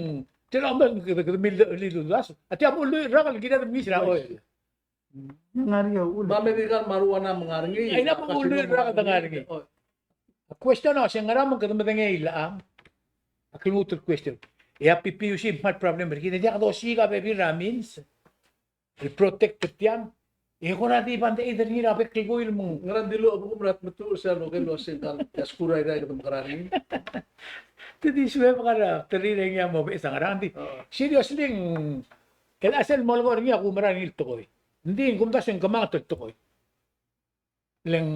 ng, tia el omes, kede, kede mil, mil, mil, a tia mo lluich el rak el kired el mengiis er a oil. Ngar er ngii a uchul. Me a medical marijuana me ngar er ngii. Aina mo lluich el rak el ngar er ngii. A question a se ngera me kede medengei el a, a klmuut el question. E a PPUC a kmal problem er kid, e diak dosiik a bebil er a means el protect er tiang. E kora di band-aid er ngii er a bek el buil me ng. Ngera ng dilu a bekum er a tmetuchl er sel local el uasei ngkal, e a skuul er a Irrai e kede mekerang er ngii. Te di suebek a reterir e ngii a mo beches a ngerang, di. Seriously, ng el chelsel molekoi er ngii a kumerang er ngii el tekoi. Ng di ng kumdasu e ng kemanget el tekoi. Le ng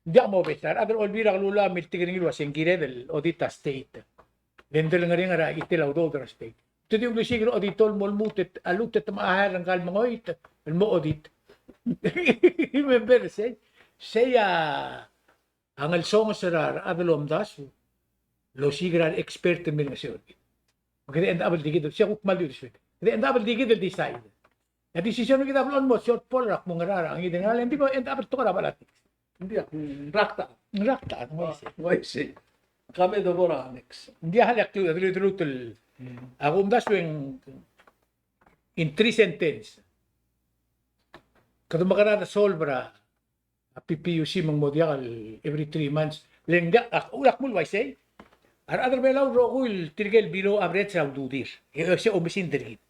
diak mo beches a rechad er a Olbiil er a Kelulau a miltik er ngii el uasei ng kired el audit a state. Le ng delengerenger a chitel a udoud er a state. Te di ulusiik el auditor el mo lmuut e a lmuut e te mo hire er ngkal mengoit el mo audit. Remember, sei, sei a a ngelsonges er a rechad el omdasu el osiik er a re expert el milengeseu er kid. Me kede end up el di kid, se kuk kmal di ulusiik. Kede end up el di kid el decide. A decision er kid a blo el mo shortfall er a kmo ngera er a ngii di ngera, le ng di mo end up el tekoi er a politics. Ng diak, ng rak ta. Ng rak ta, ng uaisei. Ng uaisei. Kame de bo er a next. Ng diak, a le ak dilu, dilu, dilu el, a kumdasu e ng in three sentence. Kede mekerang e solve er a a PPUC me ng mo diak el every three months. Le ng diak, a, ulak mul uaisei. A rechad er a Belau el rokui el tirke el below average er a ududir. E, e se oumesingd er kid.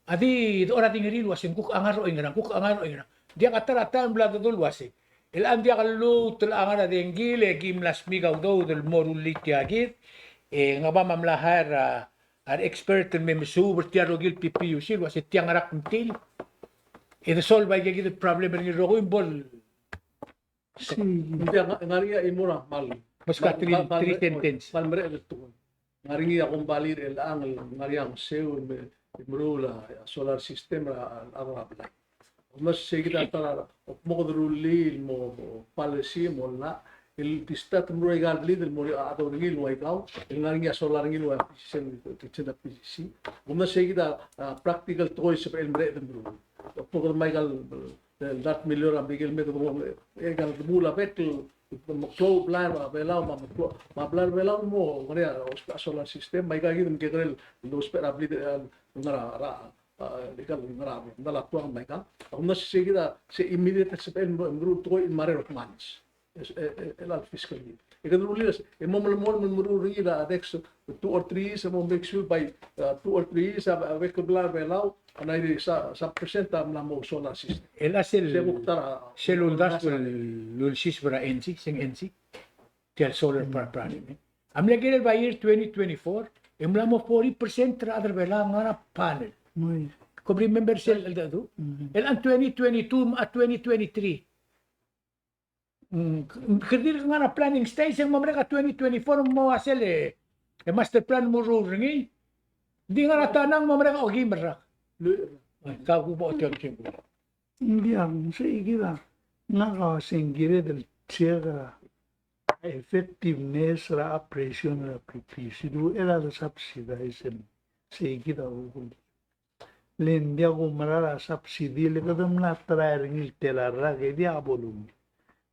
A di, di kora di ngii el uasei ng kuk a ngar er oingerang, kuk a ngar er oingerang. Diak a ta er a taem el bla dedu el uasei. El a ng diak lluut el ngar er a dengki, e kim mla smiik a udoud el mo rullii tia kid. E ng a bam a mla hire a a re expert el me mesuub er tia el rokui el PPUC el uasei tia ngera a kngtil. E de solve aike kid el problem er ngii el rokui me bo el. Ng diak, ng ngar er ngii a chimo er a kmal. Meskau a three, three sentence. Kmal mereched el tekoi. Ng ngar er ngii a kombalii er chelechang el ngar er ngii a ngeseu el me, meruul a solar system er a, a, a blai. Ng mla sei kid a ta er a, mo kede rullii el mo, mo policy, mo llach, el di start el meruul aika el blid el mo er a chad er ngii el ua ikau, el ngar er ngii a solar er ngii el ua PCC, el kitchen a PCC. Ng mla sei kid a, a, practical tekoi el sebechel el mereched el meruul. Mo kede me aika el, el dart million a Merikel me kede mo, e, aika el demuul a bek el, meklou blai er a Belau, me a meklou, me a blai er a Belau el mo, ngar er ngii a, a solar system, me aika kid me kekerei el, el ousbech er a blid, e, ngar er a, er a, a, legal ngar er a, ngar er a tuang me aikang. Ak mla sei kid a, se immediate el sebechel el meruul el tekoi in matter of months. E, e, e, el fiscal year. E kede rullii, e mo melemolem el meruul er ngii er a next two or three years, e mo make sure by, uh, two or three years, a, a bek el blai er a Belau, a ninety, sa, sa percent a mla mo solar system. El a sel, se kuk ta er a, sel uldasu el ulsiseb er a NECEC, se ng NECEC. Tia el solar power project. A mle kirel by year twenty twenty-four, e mla mo forty percent er a chad er a Belau a ngar er a panel. Kom remember sel cheldecheduch? El a twenty twenty-two me a twenty twenty-three. Mm, kede dirk ngar er a planning stage, e ng mo merek a twenty twenty-four, mo ua sel, e, master plan mo ruul er ngii. Di ngar er a tanang mo merek a okeim el rak. Ai, kau bo tia el okeim. Ng diak, ng sei kid a, ngak a uase ng kired el check a effectiveness er a operation er a P P U C, di uchei er a de subsidize, sei kid a kuk. Le ng diak kumerang er a subsidy, le kede mla try er ngii el tela el rak e diak bo lungil.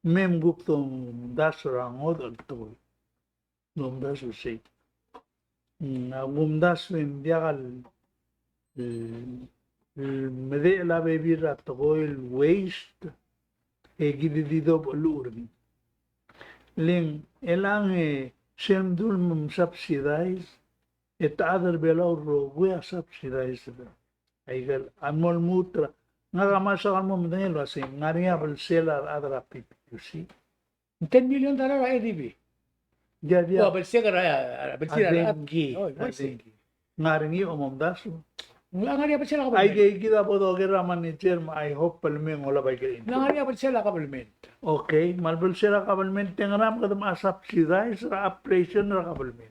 Me ng kuk domdasu er a ngodech el tekoi. Domdasu sei. Mm, a kumdasu e ng diak el, el, el medechel a bebil er a tekoi el waste, e kid di dobecheluch er ngii. Le ng, e le ng, e sel mdu el msubsidize, e te chad er a Belau el rokui a subsidize. Aike el, a mo lmuut er a, ngak a mesa el mo medengei el uasei, ng ngar er ngii a belsel a rechad er a P P U C. Ten million dollar a A D B. Ia, ia. Ua belsek er a, a belsek er a, a dengki, oh, a I see. Dengki. Ng ngar er ngii a omdasu. Ng ngar er ngii a belsel a government. Aike kid a bo doker er a manager me I hope el me ng olab aike el. Ng ngar er ngii a belsel a government. Okay, me a belsel a government e ngera me kede mo subsidize er a operation er a government.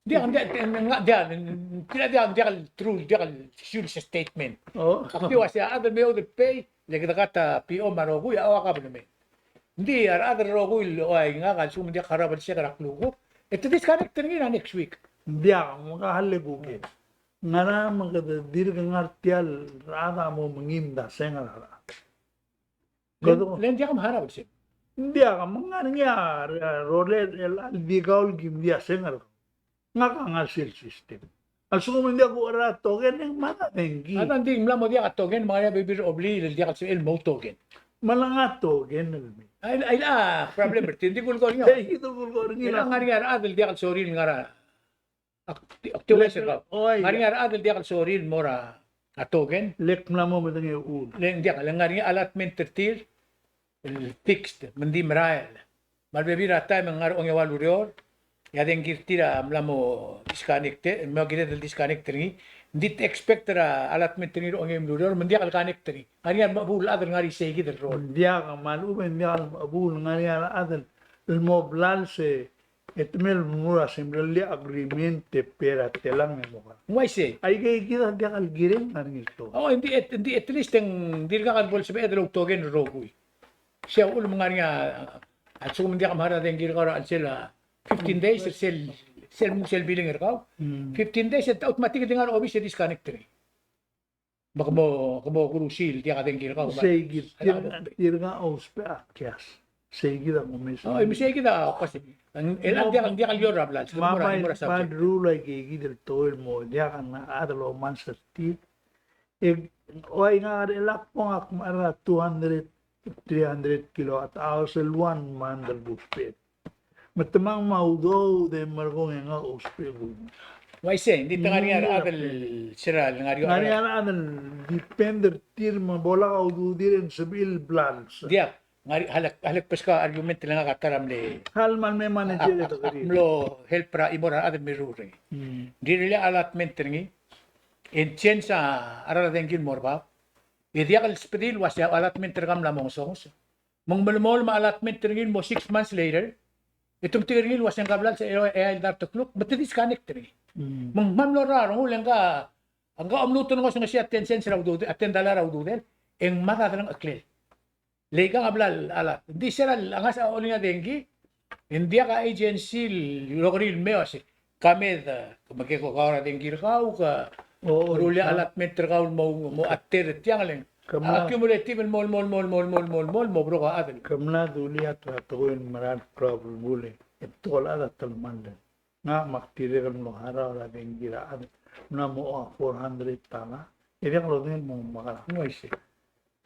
Diak, diak, diak, diak, diak, diak el true, diak el fuel statement. Oh. Ak di uasei a chad el me oude el pay, le kede cut a P O me a rokui a ua government. Ng di a rechad el rokui el ua ngak a lsekum ng diak a belsek er a klukuk, e te disconnect er ngii er a next week. Ng diak, me ka hale kuke. Ngera me kede dirk ngar tia el rechad a mo mengiil a seng er a rechad. Le ng diak a mechar a belsel. Ng diak, me ng ngar er ngii a rolel el di kau el kim di a seng er kau. Ngak a ngar sel system. A lsekum ng diak kuchera a token e ng mad a dengki. A ng di ng mla mo diak a token me ng ngar er ngii a bebil er a obliil el diak el sebechel el mo token. Me ng ngar a token el mei. Ai, ai a problem er tir, ng di kulekoi er ngii. Ai, di kulekoi er ngii. Ng ngar er ngii a rechad el diak el sorir el ngar er a Ak, ak, oi. Ngar er ngii a rechad el diak el sorir el mo er a token. Le ng mla mo medengei a uchul. Le ng diak, le ng ngar er ngii a allotment er tir el fixed, me ng di merael. Me a rebebil er a taem e ng ngar er a ongeua el ureor, e a dengki er tir a mla mo disconnect, me a kired el disconnect er ngii. Ng di te expect er a allotment er ngii er a ongeim el ureor, me ng diak el connect er ngii. Ngar er ngii a remechebuul el chad el ngar er isei kid el rol. Ng diak, me a lechub e ng diak el mechebuul, ngar er ngii a rechad el mo blals e E te mei el mo er a semeriar el agreement e pay er a telang e mo er a. Ng uaisei. Aike kid a diak el kirel ngar er ngii el token. O, ng di, ng di, at least e ng dirkak bo lsebeched el outoken el rokui. Sei a uchul me ng ngar er ngii a, a lsekum ng diak a mechar a dengki er kau er a chelsel a fifteen days, er sel, sel, sel billing er kau. Mm. Fifteen days, e automatic el di ngar er a obis e disconnect er ngii. Me ke mo, ke mo kurusi el diak a dengki er kau. Sei kid, tirka, tirka a ousbech a cash. Sei kid a kumes. O, me sei kid a, kuasei. El diak, diak el lior er a blals. Me a, me a rule aike kid el tekoi el mo diak a chad el omals er tir. E, ua ngak er chelechang ak mechar a two hundred, three hundred kilowatt hours el one month el ousbech. Me te mang me a udoud e merekong e ngak a ousbech el. Uaisei, ng di te ngar er ngii a rechad el, sera el ngar er ngii a rechad el depend er tir me bo lak a ududir e ng sebechir el blals. Diak, ngar er ngii, a lak, a lak beskau a argument el ngak a ta er a mle. Hal mal me manager e te keriil. Mlo help er a chimo er a rechad el mirruul er ngii. Hmm. Ng rirellii a allotment er ngii, e ng change a cheral a dengki el mo er bab. E diak el sbedii el uasei a allotment er kau a mla mo ngesonges. Me ng melemolem a allotment er ngii el mo six months later, e te metik er ngii el uasei ngka a blals e, e, eai el dart el kluk, me te disconnect er ngii. Mm. Me ng kmal mlo er a rengul e ngka, ngka a omluut el ngosukesii a ten cents er a ududel, a ten dollar er a ududel, e ng mad a delengcheklel. Le ikang a bla, a la, ng di sera el ngasech a olengit a dengki, e ng diak a agency el rokui el mei el uasei, ka me de, me ke ko kau er a dengki er kau, ka, o, rullii a allotment er kau el mo, mo ater er tiang le ng. Ke mla, a cumulative el mo, mo, mo broker a chad. Ke mla dulii a tekoi el mera el problem el, e betok el chad a telemall. Ngak me ak dirrek el mlo harau er a dengki er a chad. Mla mo four hundred dollar. E diak lodengei el mo mekerang. Ng uaisei.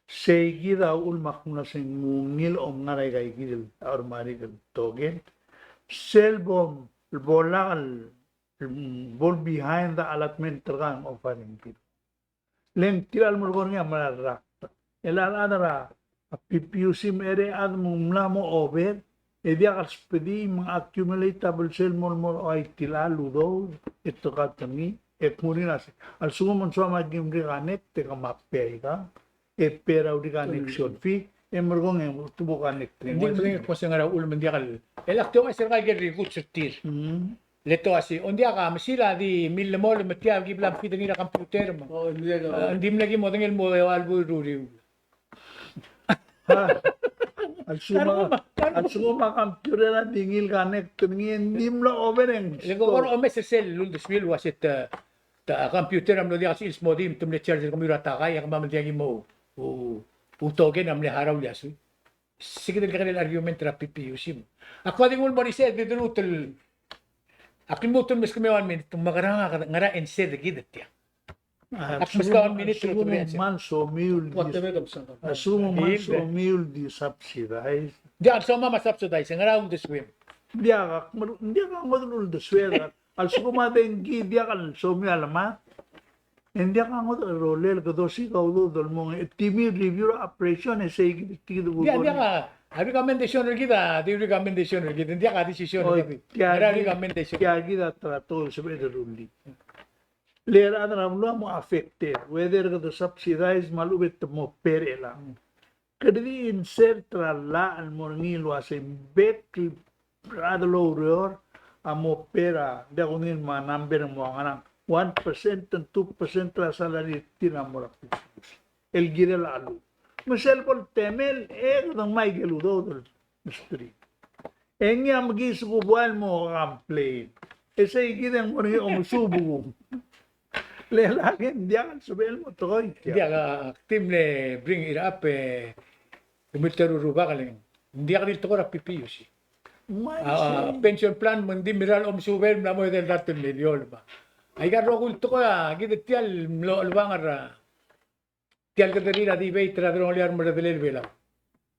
Sei kid a uchul me ak mla se ng ungil a omngar er aika kid el, a Automatic el Token. Sel bo, bo lak el, bo behind a allotment er kau e ng offering kid. Le ng tirka el merekong er ngii a mera el rak. E a rechad er a P P U C me a rechad me ng mla mo over, e diak el sbedii me ng accumulate a belsel el mo, mo er a ua tirka el udoud, e te cut er ngii, e kmu er ngii el uasei, a lsekum ng soam a kim reconnect, e ke mo pay aika, e pay er a reconnection fee, e merekong e te bo connect er ngii. Ng di medengei el kmo se ng ngar er a uchul me ng diak el, e lak te ouchais er kau aike el recruit er tir. Mm. Le te uasei, o ng diak a mesil a di millemolem me tia ki bla mfeed er ngii er a computer me. O, ng diak a. A, ng di mle ki modengei el mo eua el buil er a uriul. A lsekum a, a lsekum a computer a di ngii el connect er ngii e ng di mlo over e ng. Le ko kora omes er sel uldesuir el uase te, te computer a mlo diak el sils mo di me te mle charge er kemiu er a takai e kemam el diak ki mo, u, u token a mle harau el iasui. Se kid el kekerei el argument er a P P U C. Ak di nguu el mo er isei e di deluut el, ak lmuut el meskemiu a one minute, me a ngera, ngera answer er kid er tiang. Ak meskau a one minute el, a lsekum ng kmal somiu el di, a lsekum ng kmal somiu el di subsidize. Diak, a lsekum a subsidize, ngera uldesuem? Diak, ak mer-, diak a ngodech el uldesuem. A lsekum a dengki diak el somiu a lemad, e ng diak a ngodech el rolel, kede osiik a udoud el mo, e temiu el review er a operation, e sei kid, kid el. Diak, diak a recommendation er kid, a di recommendation er kid, ng diak a decision er kid. Tia, ngera recommendation? Tia kid a ta er a tekoi el sebeched el rullii. Le a rechad er a beluu a mo affected, whether kede subsidize me a lechub e te mo pay er chelechang. Kede di insert er a llach el mo er ngii el uasei bek el rechad el oureor a mo pay er a, diak kungil me a number el mo ngerang, one percent and two percent er a salary er tir a mo er a P P U C el kirel a cheluch. Me sel bo el temel e kede ngmai a ikel udoud el mesterir. E ngii a mekiis el kuk ua el mo complain. E sei kid e ng mo er ngii a omesuub. Le lak e ng diak el sebechel el mo tekoi. Diak, ak di mle bring it up e, kemiu el teru el rubak el, ng diak di el tekoi er a P P U C. A pension plan me ng di mirrael a omesuub el mla mo edei el dart el miliol me a. Aika el rokui el tekoi a kid er tia el mlo chelebangel er a tia el kederir a debate er a delongelir a remerredelel Belau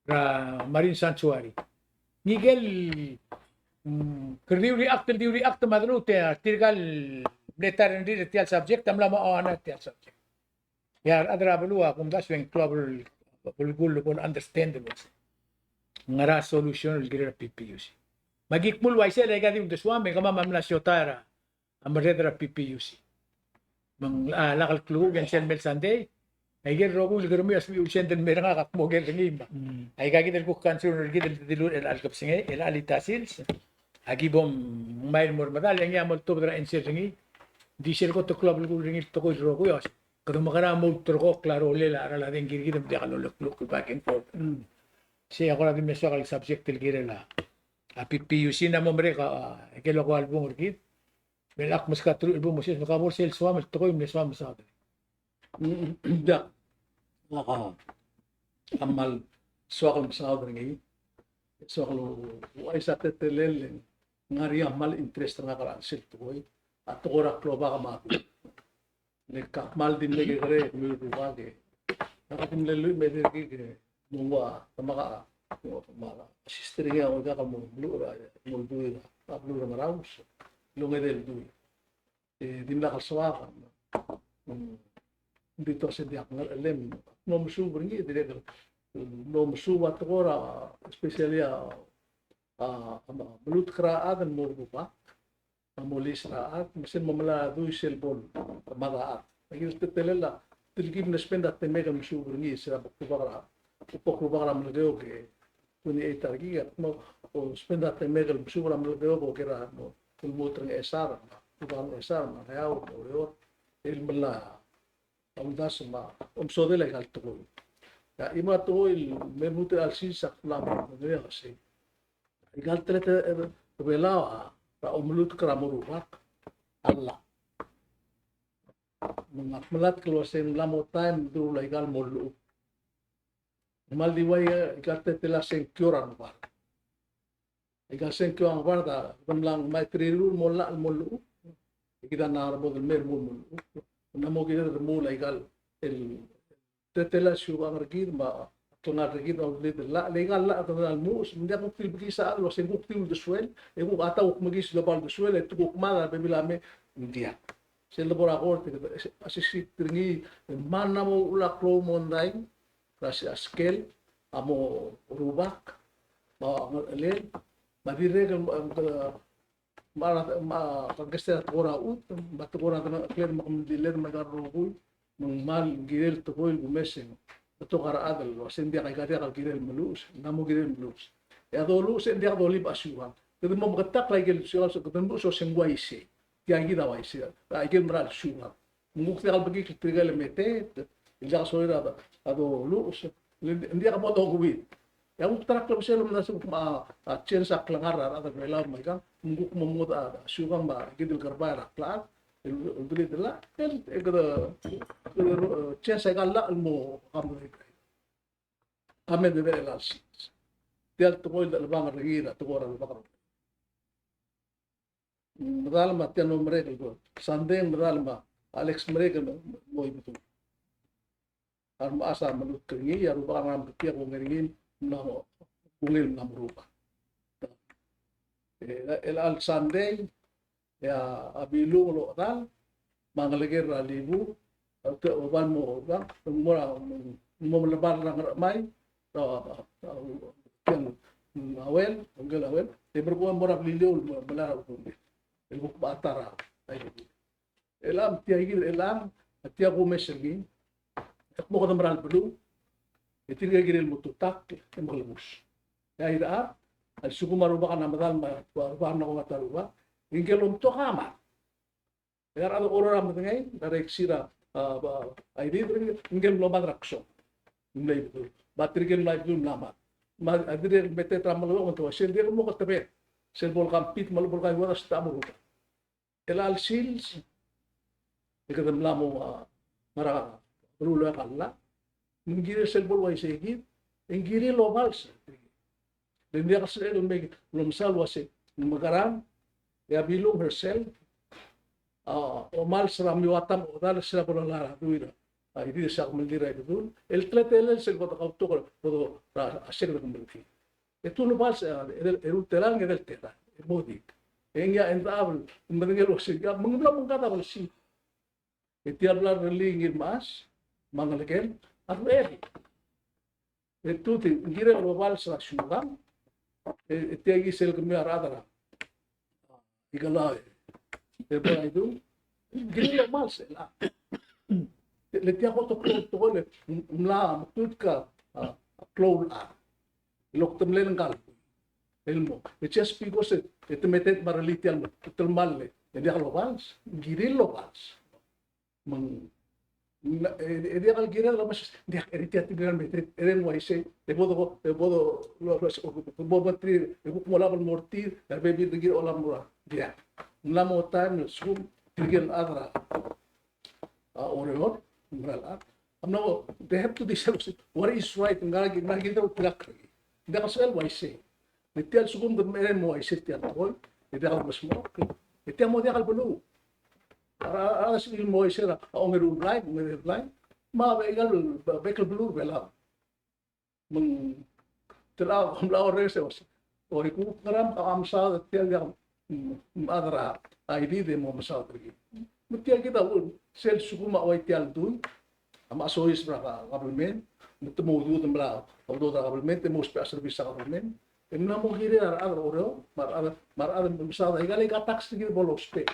er a marine sanctuary. Ngike el, mm, kede di react, di react me a deluut e tirka el mle ta er ngii er tia el subject a mla mo oana tia el subject. E a rechad er a beluu a kumdasu e ng klou a bel-, belkul el bo el understand el uasei ngera solution el kirel a P P U C. Me aki kmu el uaisei e aika di uldesuam e kemam a mla siotai er a a merreder er a P P U C. Me ng, a, lak el klukuk e ng sel mei el Sunday, aike el rokui el kermiu a sel mei el Sunday el mei er ngak a kmo ker er ngii me a. Mm. Aika kid el kuk concern er kid el dilu er chelecha el kebesengei, er chelecha el ita sils. Aki bo mngmai el mo er medal, e ngii a mo oltobed er a answer er ngii. Di sel kot el klou a belkul er ngii el tekoi el rokui, a uase kede mekerang a mo ulterekokl a rolel a cheral a dengki er kid me diak lolekluk el back and forth. Mm. Sei a kora di mle soak el subject el kirel a, a P P U C. Ng mo merek a, a, ikel okeua el bung er kid. Me ak meskau a teruich el bung, Moses, me ka bo er sel soam el tekoi, mle soam el mesaod. Mm, diak. Ak a, a kmal soak el mesaod er ngii. Soak el ouchais a teletelel, ng ngar er ngii a kmal interest er ngak er a sel tekoi. A tekoi er a klobak me a Le ka kmal di mle kekerei, kemiu el rubak e. Ak di mle lluich me a dirk e, mo ua, te maka, me a sister er ngii a ua ka mo, mo, mo dui, a beluu er a Ngaraus, el ongedei el dui. E, dimlak el soak, mm, di ua se diak ngar er a chelsel, mo mesuub er ngii, dirrek el, mo mesuub a tekoi er a, especially a, a, a, meluut er a chad el mo rubak. A mo lease er a chad, me sel mo melai a dui sel bo el mad a chad. Aki teletelel a, telkib el spend a temek el mesuub er ngii, sel bo kurubak er a, bo kurubak er a Melekeok e, twenty-eight a rekik, a mo, o spend a temek el mesuub er a Melekeok, o ker a mo, el mo er a Ngchesar, kurubak er a Ngchesar, me a Ngeaur, me a Oreor, el melai a uldasu me a omesodel aika el tekoi. E a chimo el tekoi el me lmuut er a chelsel a kmal me a sei. Aika el teletelel er a Belau a, er a omeluut er a mo rubak a llach. Me ng melatk el uasei ng mla mo taem el deruul aika el mo llechukl. Ng kmal di ua aika el teletelel a sengkio er a Ngebard. Aika el sengkio er a Ngebard a, kede mla ngmai a terirur el mo llach el mo llechukl. E kid a ngar er a bo el mei el mo llechukl. Ng mla mo kired el remuul aika el teletelel a siukang er kid me a klengar er kid a uldesued el llach, le aika el llach a kede mla lmuches, me ng diak kuk di el bekiis a chad el uasei ng kuk di uldesuel, e kuk a ta kuk mekiis el oba uldesuel, e te kuk mad a bebil a mei, ng diak. Sel debo er a kort, a sisiit er ngii, me ng mla mo uchul a klou el mondai, er a se-, a skel, a mo rubak, me a ngerechelel, me a dirrek el, me a, me a, me a kangkestel a tekoi er a chutem, me a tekoi er a delengcheklel me a kemeldiilel me aika el rokui, me ng kmal kirel tekoi el kumes e ng betok a rechad el uasei ng diak, aika diak el kirel meluches, ng mla mo kirel meluches. E a doluches e ng diak dolib a siukang. Kede mo meketakl aike el siukang, kede meluches e ng uaisei. Tia kid a uaisei. Aike el mera el siukang. Me ng kuk diak el bekikl tirke el meteet, el diak sorir a, a doluches, le ng diak bo dokeuid. E a kuk ta er a klebesei el omdasu el kuk mo, a, change a klengar er a rechad er a Belau me aikang, me ng kuk mo mengodech a siukang me a kid el kerebai er a klechad el, el, el, el, el, el, kede, kede, e, change aika el llach el mo, a, mo, a, me de, de, el, el, tia el tekoi el dechelebangel er ngii er a tekoi er a rubak. Medal me a tia el mo merek el Sunday, medal me a Alex merek el mo Ibedul. A remechas a melutk er ngii, a rubak a ngar er a Merikel, a kongei er ngii, mla mo, kongei el mla mo rubak. E, el, el Sunday, e a, a Bilung el ochedal, me a ngelekel er a Libu, a te, oba el mo, ba, mo er a, mo melebar er a Ngerchemai, a, a, a, a, Uel, Uel, Uel, e merkong e mo er a Beliliou, mo, mo er a Uel. El kuk mo ta er a, a, el, el a tia kid, el a, a tia kumes er ngii, e kmo kede mera el beluu, e tirke el kirel mo tutakl, e mekelebus. E a irechar, a lsekum a rubak a medal me a rubak a ko ngar er a rubak, e ngike el omtok a mad. E a rechad el oureor a medengei, a rekisir a, a, a, a, Idid, ngike el mlo mad er a Ksong. Ng mle Ibedul. Me tirke el mla Ibedul a mla mad. Me a dirrek el meteet er a Melekeok, me te ua sel dirrek el mo ketebet. Sel bo le compete, me bo le kaiuedes a ta mo rubak. El a le sils, e kede mla mo, a, ngar er a, rulekall a. Me ng kirel sel bo le uaisei kid, e ng kirel obals. Le ng diak el sebechel el me, el omesal uase, ng mekerang, e a Bilung herself, a, omals er a Mioatam, odal er sel bo le ngar er a duil er a, a, Idid e sel kemeldiil er a Ibedul, el teletelel sel bo dekautok, bo de, a, a, sel kemeldiil. E te ulebals, a, edei, eru el telang, edei el telang, e mo di. E ngii a end up, el medengei el uase, ia, me ng mla mo ngkad a blsir. E tia el bla lerellii ngii el mechas, me a ngelekel, a rubak. E tuti, ng kirel obals er a siukang, e, e tia kid sel kemiu a rechad er a Ikalae, e, e bo a Idung, ng kirel obals, e, a. Le tia kot el klou el tekoi el, ng mla, mekngit a, a, klou el chad. El oktemellel ngka el, el mo. E just because, e, e te meteet me a rellii tia el mo, telemall, e, e diak lobals, ng kirel lobals. Me ng, e, e diak el kirel el omes, diak, e di tia tirke el meteet, e di ng uaisei, e bo de, e bo de, lo, lo, bo, bo, bo, tir, e kuk mo olab el mo er tir, e a rebebil er ngii a olab el mo er a, diak. Ng mla mo taem el lsekum, tirke el chad er a, a, Oreor, ng mera el chad. A mla mo, they have to decide what is right, ng ngar er ngii, ng ngar er ngii a ultirakl er ngii. Ng diak el sebechel uaisei. E tia el lsekum kede mereng el mo uaisei tia el tekoi, e diak el meskemokl. E tia mo diak el beluu. A, a, a, sel mo uaisei er a ongeru el blai, ongeru el blai. Me a bek el, bek el beluu er a Belau. Me ng tela, kom mla orrenges e uase, oi, kuk ngerang a mesaod er tia el diak, mm, mm, a rechad er a Idid e mo mesaod er kid. Me tia kid a uchul, sel lsekum a ua tia el dui, a mla soiseb er a government, me te mo udoud el mla, udoud er a government, e mo ousbech a service er a government. E mla mo kirel a rechad er a Oreor, me a rechad, me a rechad el mesaod, aika el ika tax er kid bo lousbech.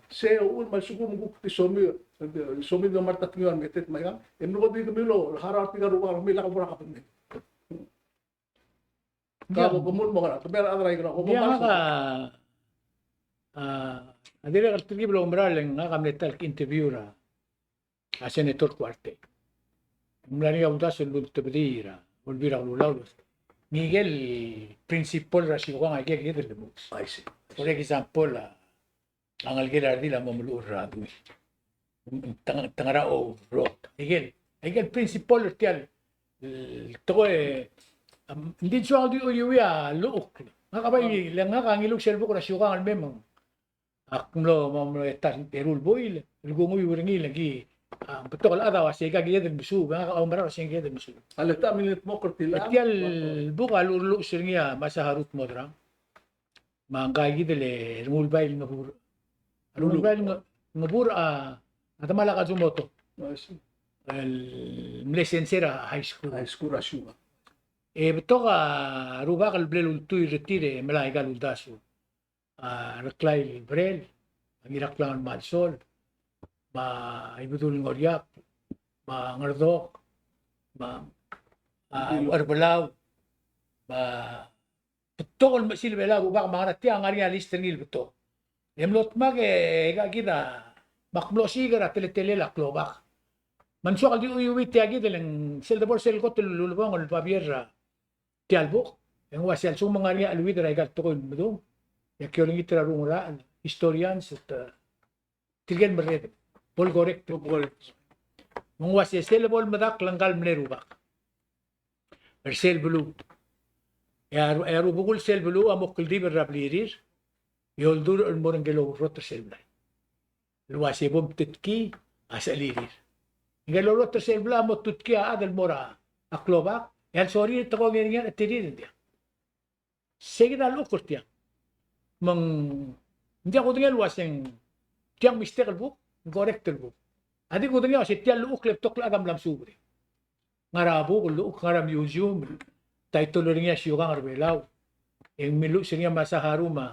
Se uchul me a lsekum kuk di somiu, somiu el mo er a tekingir a remeteet me aika, e mlo di kemiu el harau er tirka el rubak el mei el lak bo er a government. Ka bo kemul mo ngerang, kemiu a rechad er a Ikalae, ko bo. Ia, ngak a, a, a dirrek el telkib el oumera el ngak a mle ta el interview er a a Senator Kuartei. Ng mla er ngii a uldasu el ultebedii er a Olbiil er a Kelulau. Ngike el principle er a siukang a ikel kid el lmuut. I see. For example, a, a ngelekel a redil a mo meluchel er a duil. Te ng-, te ngar er a ouroad. Ikel, ikel principle er tia el, el tekoi, am, ng di soak el di chuiuii a llechukl. Ngak a bai, le ngak a ngiluu sel buk er a siukang el mei me ng Ak mlo, mo mlo e ta el teru el buil el kunguiu er ngii el ki, a, betok el chad a uasei ka kired el mesuub, ngak a oumera el uasei kired el mesuub. A le ta mle dmokl er tiang. E tia el buk a luchul, luchul er ngii a Masaharu Tmodrang. Me ngka kid el Rengulbai el Ngebur. Rengulbai el Nge-, Ngebur a, a demal a Kazumoto. I see. El mle sensei er a high school. High school er a Suva. E betok a rubak el bla lultuil er tir e melai aika el uldasu. A Reklai el Brel, a Ngiraklang el Malsol, me a Ibedul Ngoriab, me a Ngerdok, me a, a, Ucherbelau, me a betok el mechesil Belau el rubak me a ngar er tia, ngar er ngii a list er ngii el betok. E mlo dmak e aika kid a, me ak mlo osiik er a teletelel a klobak. Me ng soak el di chuiuii tia kid el ng sel debo er sel kot el ulebongel el babier er a tia el buk, e ng uase a lsekum ng ngar er ngii a cheleuid er aika el tekoi el medung, e aki olengit er a rungul a historians, e te tirke el merreder, bo le correct. Bo le correct. Me ng uase sel bo lemedakl ngka el mle rubak er sel beluu. E a ru-, e a rubekul sel beluu a mo kldibel er a blirir, e oldurech el mo er ngike el oureor er sel blai. El uase bo mtetkii a sechelirir. Ngike el oureor er sel blai a mo tutkii a chad el mo er a klobak, e a lsorir e te ko ngii er ngii a chetirir, ng diak. Sei kid a llechukl er tiang. Me ng diak kudengei el uaseng tiang mistake el buk, ng correct el buk. A di kudengei el uase tia el llechukl e betok el chad a mla mesuub er ngii. Ngar er a buk el llechukl, ngar er a museum, title er ngii a Siukang er a Belau. E ng miluches er ngii a Masaharu me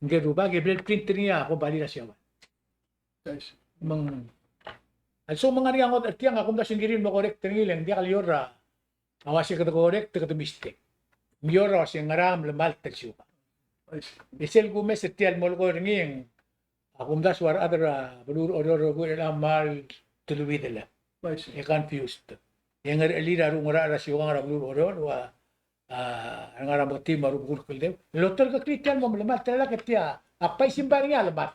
ngike el rubak, e ble print er ngii a kombalii er a Siabal. Me ng, a lsekum ng ngar er ngii a ngodech er tiang, a kumdasu ng kirir el mo correct er ngii, le ng diak el eou er a a uase kede correct, kede mistake. Ng eou er a uase ngera a mle malt el siukang. E sel kumes er tia el molekoi er ngii, a kumdasu a rechad er a beluu er Oreor el rokui el kmal teleuid el, e confused. E ngerechelir a rungul er a siukang er a beluu er Oreor, ua, a, ngar er a meketii me a rubekul el kldeu. El oterekeklii tia el mo melemalt er a lak e tia ak bai simbai er ngii a lemad.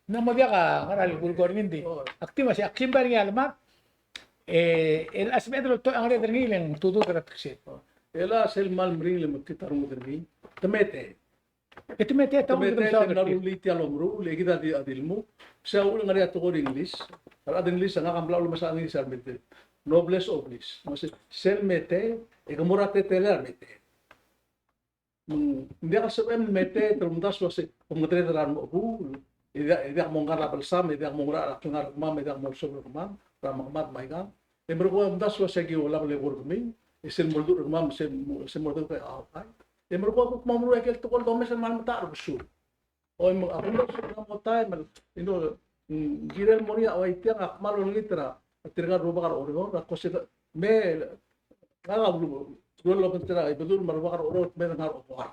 Ng mo diak a ngar er a lekull ko er ngii, ng di. Ak di uase ak simbai er ngii a lemad. E, el a sebeched el oltoch a ngereched er ngii le ng tudu er a teksel. E le sel kmal meringel el mekngit a rengud er ngii. Te mete. E te mete, te mete, te mla rullii tia el omeruul, le kid a di, a di lmuk. Se a uchul e ng ngar er ngii a tekoi er a English. A rechad er a English a ngak a mla ulemes a English a remete. Noblesse oblige. Mo se, sel mete, e ke mo er a teletelel a remete. Me ng diak el sebechem el mete, te omdasu el uase, kom ngetered er a remechebuul, e diak, e diak mo ngar er a belsam, e diak mo ngar er a klengar er kemam, e diak mo olsobel er kemam, er a mekemad me aikang. E merekong e omdasu el uase aki olab el eko er kemiu, e sel mo leduch er kemam, sel mo, sel mo leduch er a outside. E merekong e kuk mo meruul a ikel tekoi el domes el kmal metach er a kesul. Oi, me, a kumdasu el mo taem el, you know, mm, kirel mo er ngii a ua tiang, ak kmal olengit er a tirka el rubak er a Oreor, a kose me, ngak a ulu, uluobengterir a Ibedul me a rubak er a Oreor, me de ngar er a oboar.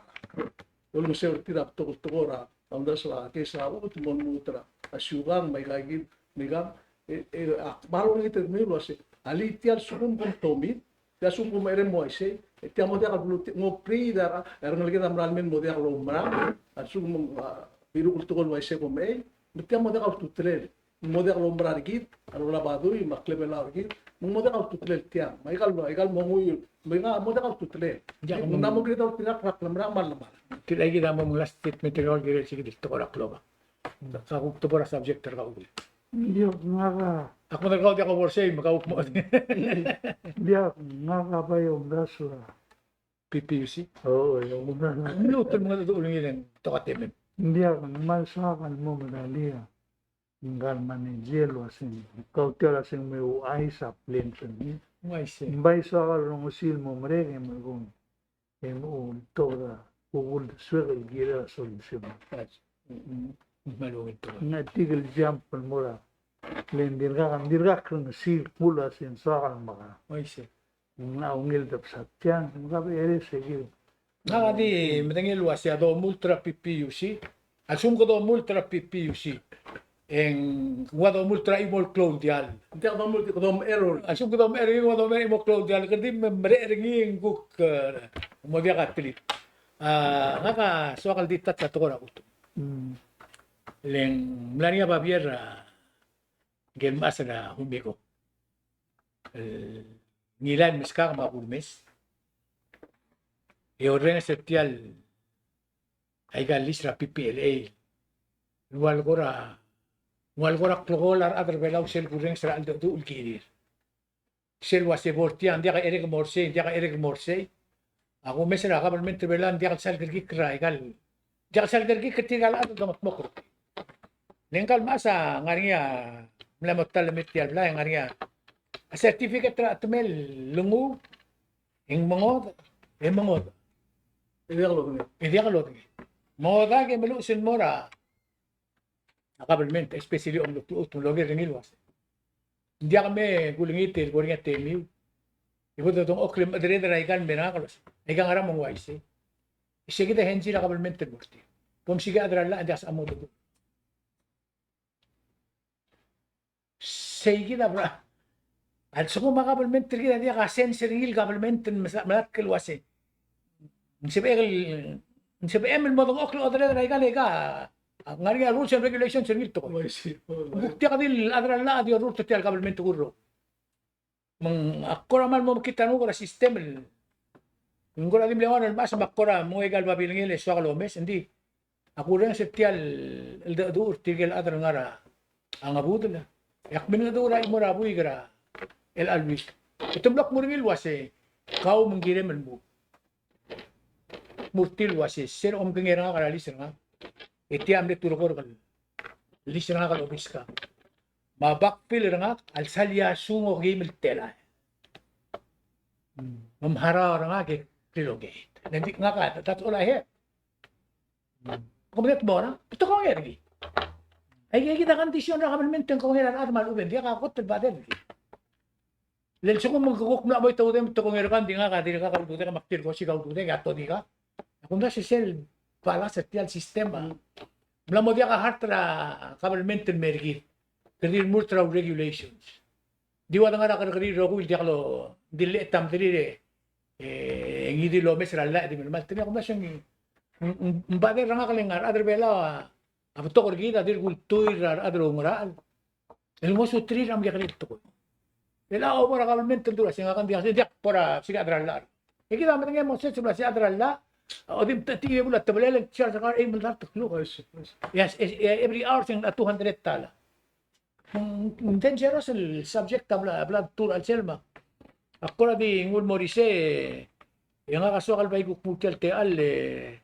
Ulemes er tir a betok el tekoi er a, a omdasu el case er a chutem, mo lmuut er a siukang, me aika kid, me aikang, e, e, ak kmal olengit er kemiu el uase, alii tia el lsekum kom tomid, tia el lsekum kom merek el mo uaisei, e tia mo diak el blu-, mo breathe er a, e a rengeleked a mera el mei el mo diak loumerang, a lsekum, a, biruk el tekoi el uaisei kom mei, me tia mo diak a ultutelel. Ng mo diak loumerang er kid, a lolab a dui, me a klebelau er kid, me ng mo diak a ultutelel tiang. Me aika el, aika el mo nguu, me ng mo diak a ultutelel. Ng mla mo kired el oltirakl er a klemerang me a llemala. Tia kid a mo last statement er kau el kirel se kid el tekoi er a klobak. Ka kuk tebor a subject er kau. Ng diak, ngak a. Ak mo er kau diak a uaisei, me kau mo. Ng diak, ngak a bai omdasu er a P P U C. O, e, omdasu. Ng lmuut el mengedecheduch er ngii el tekoi er a temem. Ng diak, ng kmal soak el mo medal a ngka el manager el uaseng, kau tia el uaseng me ouchais a plan er ngii. Uaisei. Ng bai soak el rongesii el mo merek e merekong e mo oltok er a kuk uldesuek el kirel a solution. Ng a tirke el jump el mo er a, le ng dirkak, ng dirkak krengesii el kmo el uaseng soak el mekera. Uaisei. Ng ungil debsat tiang, ng kab eres e kid. Ngak a di medengei el uasei a domult er a P P U C. A lsekum ke domult er a P P U C, e ng ua domult er a chimo el klou el diall. Ng diak domult, ke domechei. A lsekum ke domechei, ua domechei el chimo el klou el diall, ke di me-, mereched er ngii e ng kuk, e, mo diak a telir. A, ngak a soak el di touch a tekoi er a chutem. Mm. Le ng mla er ngii a babier, a, ngike el mechas er a Humiko. E, ngilai el meskak me a kulemes. E orrenges er tia el, aika el list er a P P L A. Ng ua le kora, ng ua le kora klekool a rechad er a Belau sel kurrenges er a cheldecheduch el kirir. Sel uase bo er tiang, ng diak a cherek el mo er sei, ng diak a cherek el mo er sei. A kumes er a government er a Belau, ng diak el sal kerekikl er a ikal, ng diak el sal kerekikl er tirka el chad el domekdmokl er tir. Le ngka el mechas a ngar er ngii a, mla mo ta el mei er tia el blai, ngar er ngii a certificate er a chetemel el nguu, e ng mengodech, e mengodech. E diak lodengei. E diak lodengei. Mengodech e meluches el mo er a a government, especially a omluk, omluk, omluk er ngii el uase. Ng diak me kulengit el kora ngii a temiu. E bo dodengchokl e mechedereder er aika el merek el uase, aika ngera me ng uaisei. E se kid a henzi er a government el mo er tir. Bo msiik a chad er a llach e ng diak a mo dodengei. Sei kid a bra. A lsekum a government er kid a diak a sense er ngii el government el mesa-, melatk el uase Ng sebechek el, ng sebechem el mo dengchokl el odered er aika el ika, a, ngar er ngii a rules and regulations er ngii el tekoi. Oh, I see. Oh, kuk diak di el chad er a llach a di orrurt er tia el government el kuk rokui. Me ng, ak kora mal mo mekngit a renguk er a system el, ng kora di mle ua el mechas me ak kora mo ua aika el babilngel e soak el omes, engdi ak urrenges er tia el, el cheldecheduch er tirke el chad el ngar er a ngebudel. E ak mengedecheduch er a chimo er a buik er a chelecha el week. E te mlo kmo er ngii el uase, kau me ng kirem el move. Kmo er tir el uase, se er a omkengei er ngak er a lease er ngak, e tia a mle turekor el lease er ngak el obis ka. Me a backfill er ngak a lsal iasung okeim el telael. Me mharau er ngak e relocate. Ng di ngak a, that's all I have. Kom det mo er a, te kongei er ngii. Aike, aike kid a condition er a government e ng kongei er a rechad me a lechub e ng diak a kot el bother er ngii. Le lsekum ng kuk mla mo ita udem te kongei er kau, ng di ngak a dirkak a ududek me ak dirk osiik a ududek e a todika. Ak omdasu e sel balas er tia el system a mla mo diak a heart er a government el mer kid. Kede di remurt er a regulations. Di ua de ngar er a kerrekeriil el rokui el diak lo, di le ta mederir e, e ngii di lomes er a llach e di melemalt er ngii. Ak omdasu e ng, ng, ng bother er ngak el ngar er a rechad er a Belau a, a betok er kid a dirk ultuil er a rechad el oungerachel el ngosuterir a mekekerei el tekoi. El a obo er a government el dula se ngak a diak, diak bo er a sel chad er a llach. E kid a medengei el mo sel se el uase chad er a llach a di mtechetii e bla tebelel el charge er kau er a eim el dart el kluk. Yes, yes, every hour se ng two hundred dollar. Mm, dangerous el subject a bla, bla tutur er a chelsel me ak kora di nguu el mo er isei, e ngak a soak el bai kuk nguu tia el techall e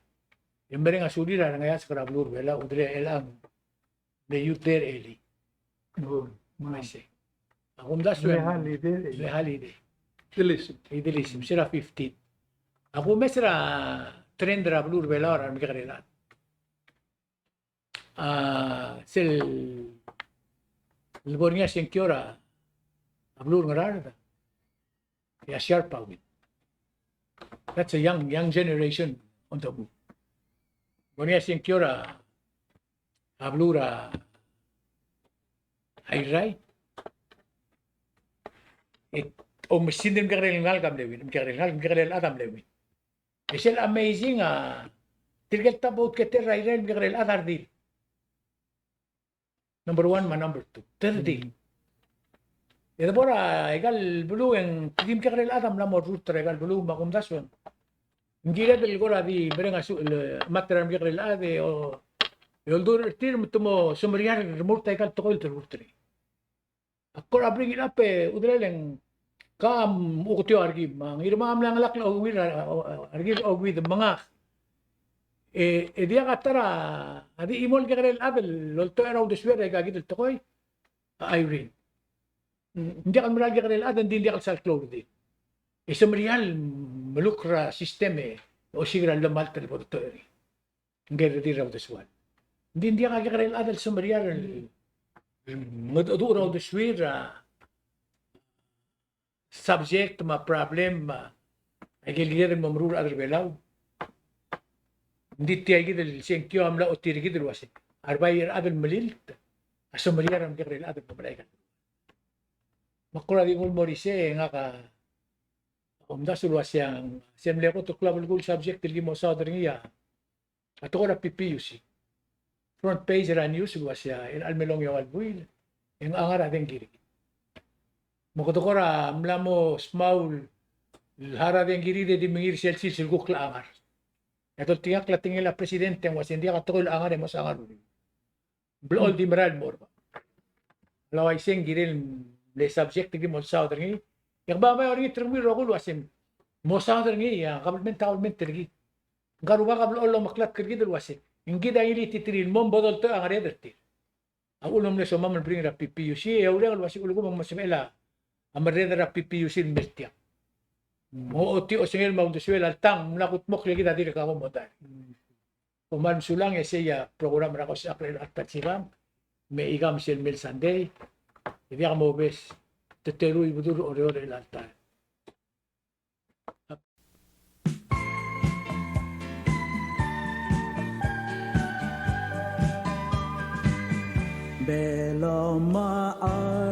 mereng a sulir a rengeasek er a beluu er a Belau, udelel a chelechang mle youth er a elii. Oh, me isei. Ak omdasu e mle holiday er a elii. Mle holiday. Idelism. Idelism, se er a fifteen. Ak omes er a trend er a beluu er a Belau er a remekekerei el chad. A, sel lebo er ngii a sengkio er a beluu er a Ngaraard, e a sharp a win. That's a young, young generation on the move. Lebo er ngii a sengkio er a a beluu er a Irrai. E oumesingd er a mekekerei el ngalek a mle win, mekekerei el ngalek, mekekerei el chad a mle win. E sel amazing a, tirke el top vote getter er a Irrai el mekekerei el chad a redil. Number one me a number two. Te redil. E de bo er a ikal beluu e ng di mekekerei el chad a mla mo rurt er a ikal beluu me ak omdasu e ng kired el kora di mereng a su, el, matter er a mekekerei el chad e o, e oldurech er tir me te mo semeriar el remurt a ikal tekoi el te rurt er ngii. Ak kora bring it up e udelel e ng ka mchuketiu a rekil, me a Ngirmang a mla ngelakl a ongeuid, a, a, a rekil a ongeuid me ngak. E, e diak a ta er a, a di chimo el kekerei el chad el oltoech er a uldesuel er a ikakid el tekoi a Irene. Ng diak el mera el kekerei el chad, ng di ng diak el sal klou er tir. E semeriar el melukl er a system e osiik er a llemalt el bo doltoech er ngii. Ng kired er tir er a uldesual. Ng di ng diak a kekerei el chad el semeriar el, el mengedecheduch er a uldesuir er a subject me a problem me a ikel kired el mo meruul a rechad er a Belau. Ng di tia kid el sengkio a mla ochotii er kid el uase a rebai er a chad el melilt a semeriar a mekekerei el chad el mo merael. Me ak kora di nguu el mo er isei e ngak a omdasu el uase a sel mle kot el klou a belkul el subject el ki mo saod er ngii a a tekoi er a P P U C. Front page er a news el uase a, el chelecha el me longeua el buil e ng changar a dengki er kid. Me kede kora mla mo smau el harau a dengki er kid e di mengiil er sel sils el kuk changar. E a doltirakl a tekingel a president e ng uase ng diak a tekoi el changar e mo changar uriul. Blechoel di merael el mo er bab. Ng uaisei ng kirel mle subject el ki mo saod er ngii. E ke bai mei er ngii, te rengmiu el rokui el uase mo saod er ngii a kabelment a kabelment er kid. Ngka el rubak a blechoel el omeklatk er kid el uase ng kid a ngiltiterir el mo bo doltoech a ngered er tir. A uchul me ng mle somam el bring er a P P U C e oureng el uase ulekum ng mo sebechel a merreder er a P P U C el mei er tiang. Me ng ochotii osengel me a uldesuel a ltang, ng mla kudmokl e kid a dirk ko mo dart. Kom kmal mesulang e sei a program er a Kosechakl er a Alta Sibang, me chikang sel mei el Sunday, e diak mobes, te teru Ibedul er Oreor el alta. Belomar.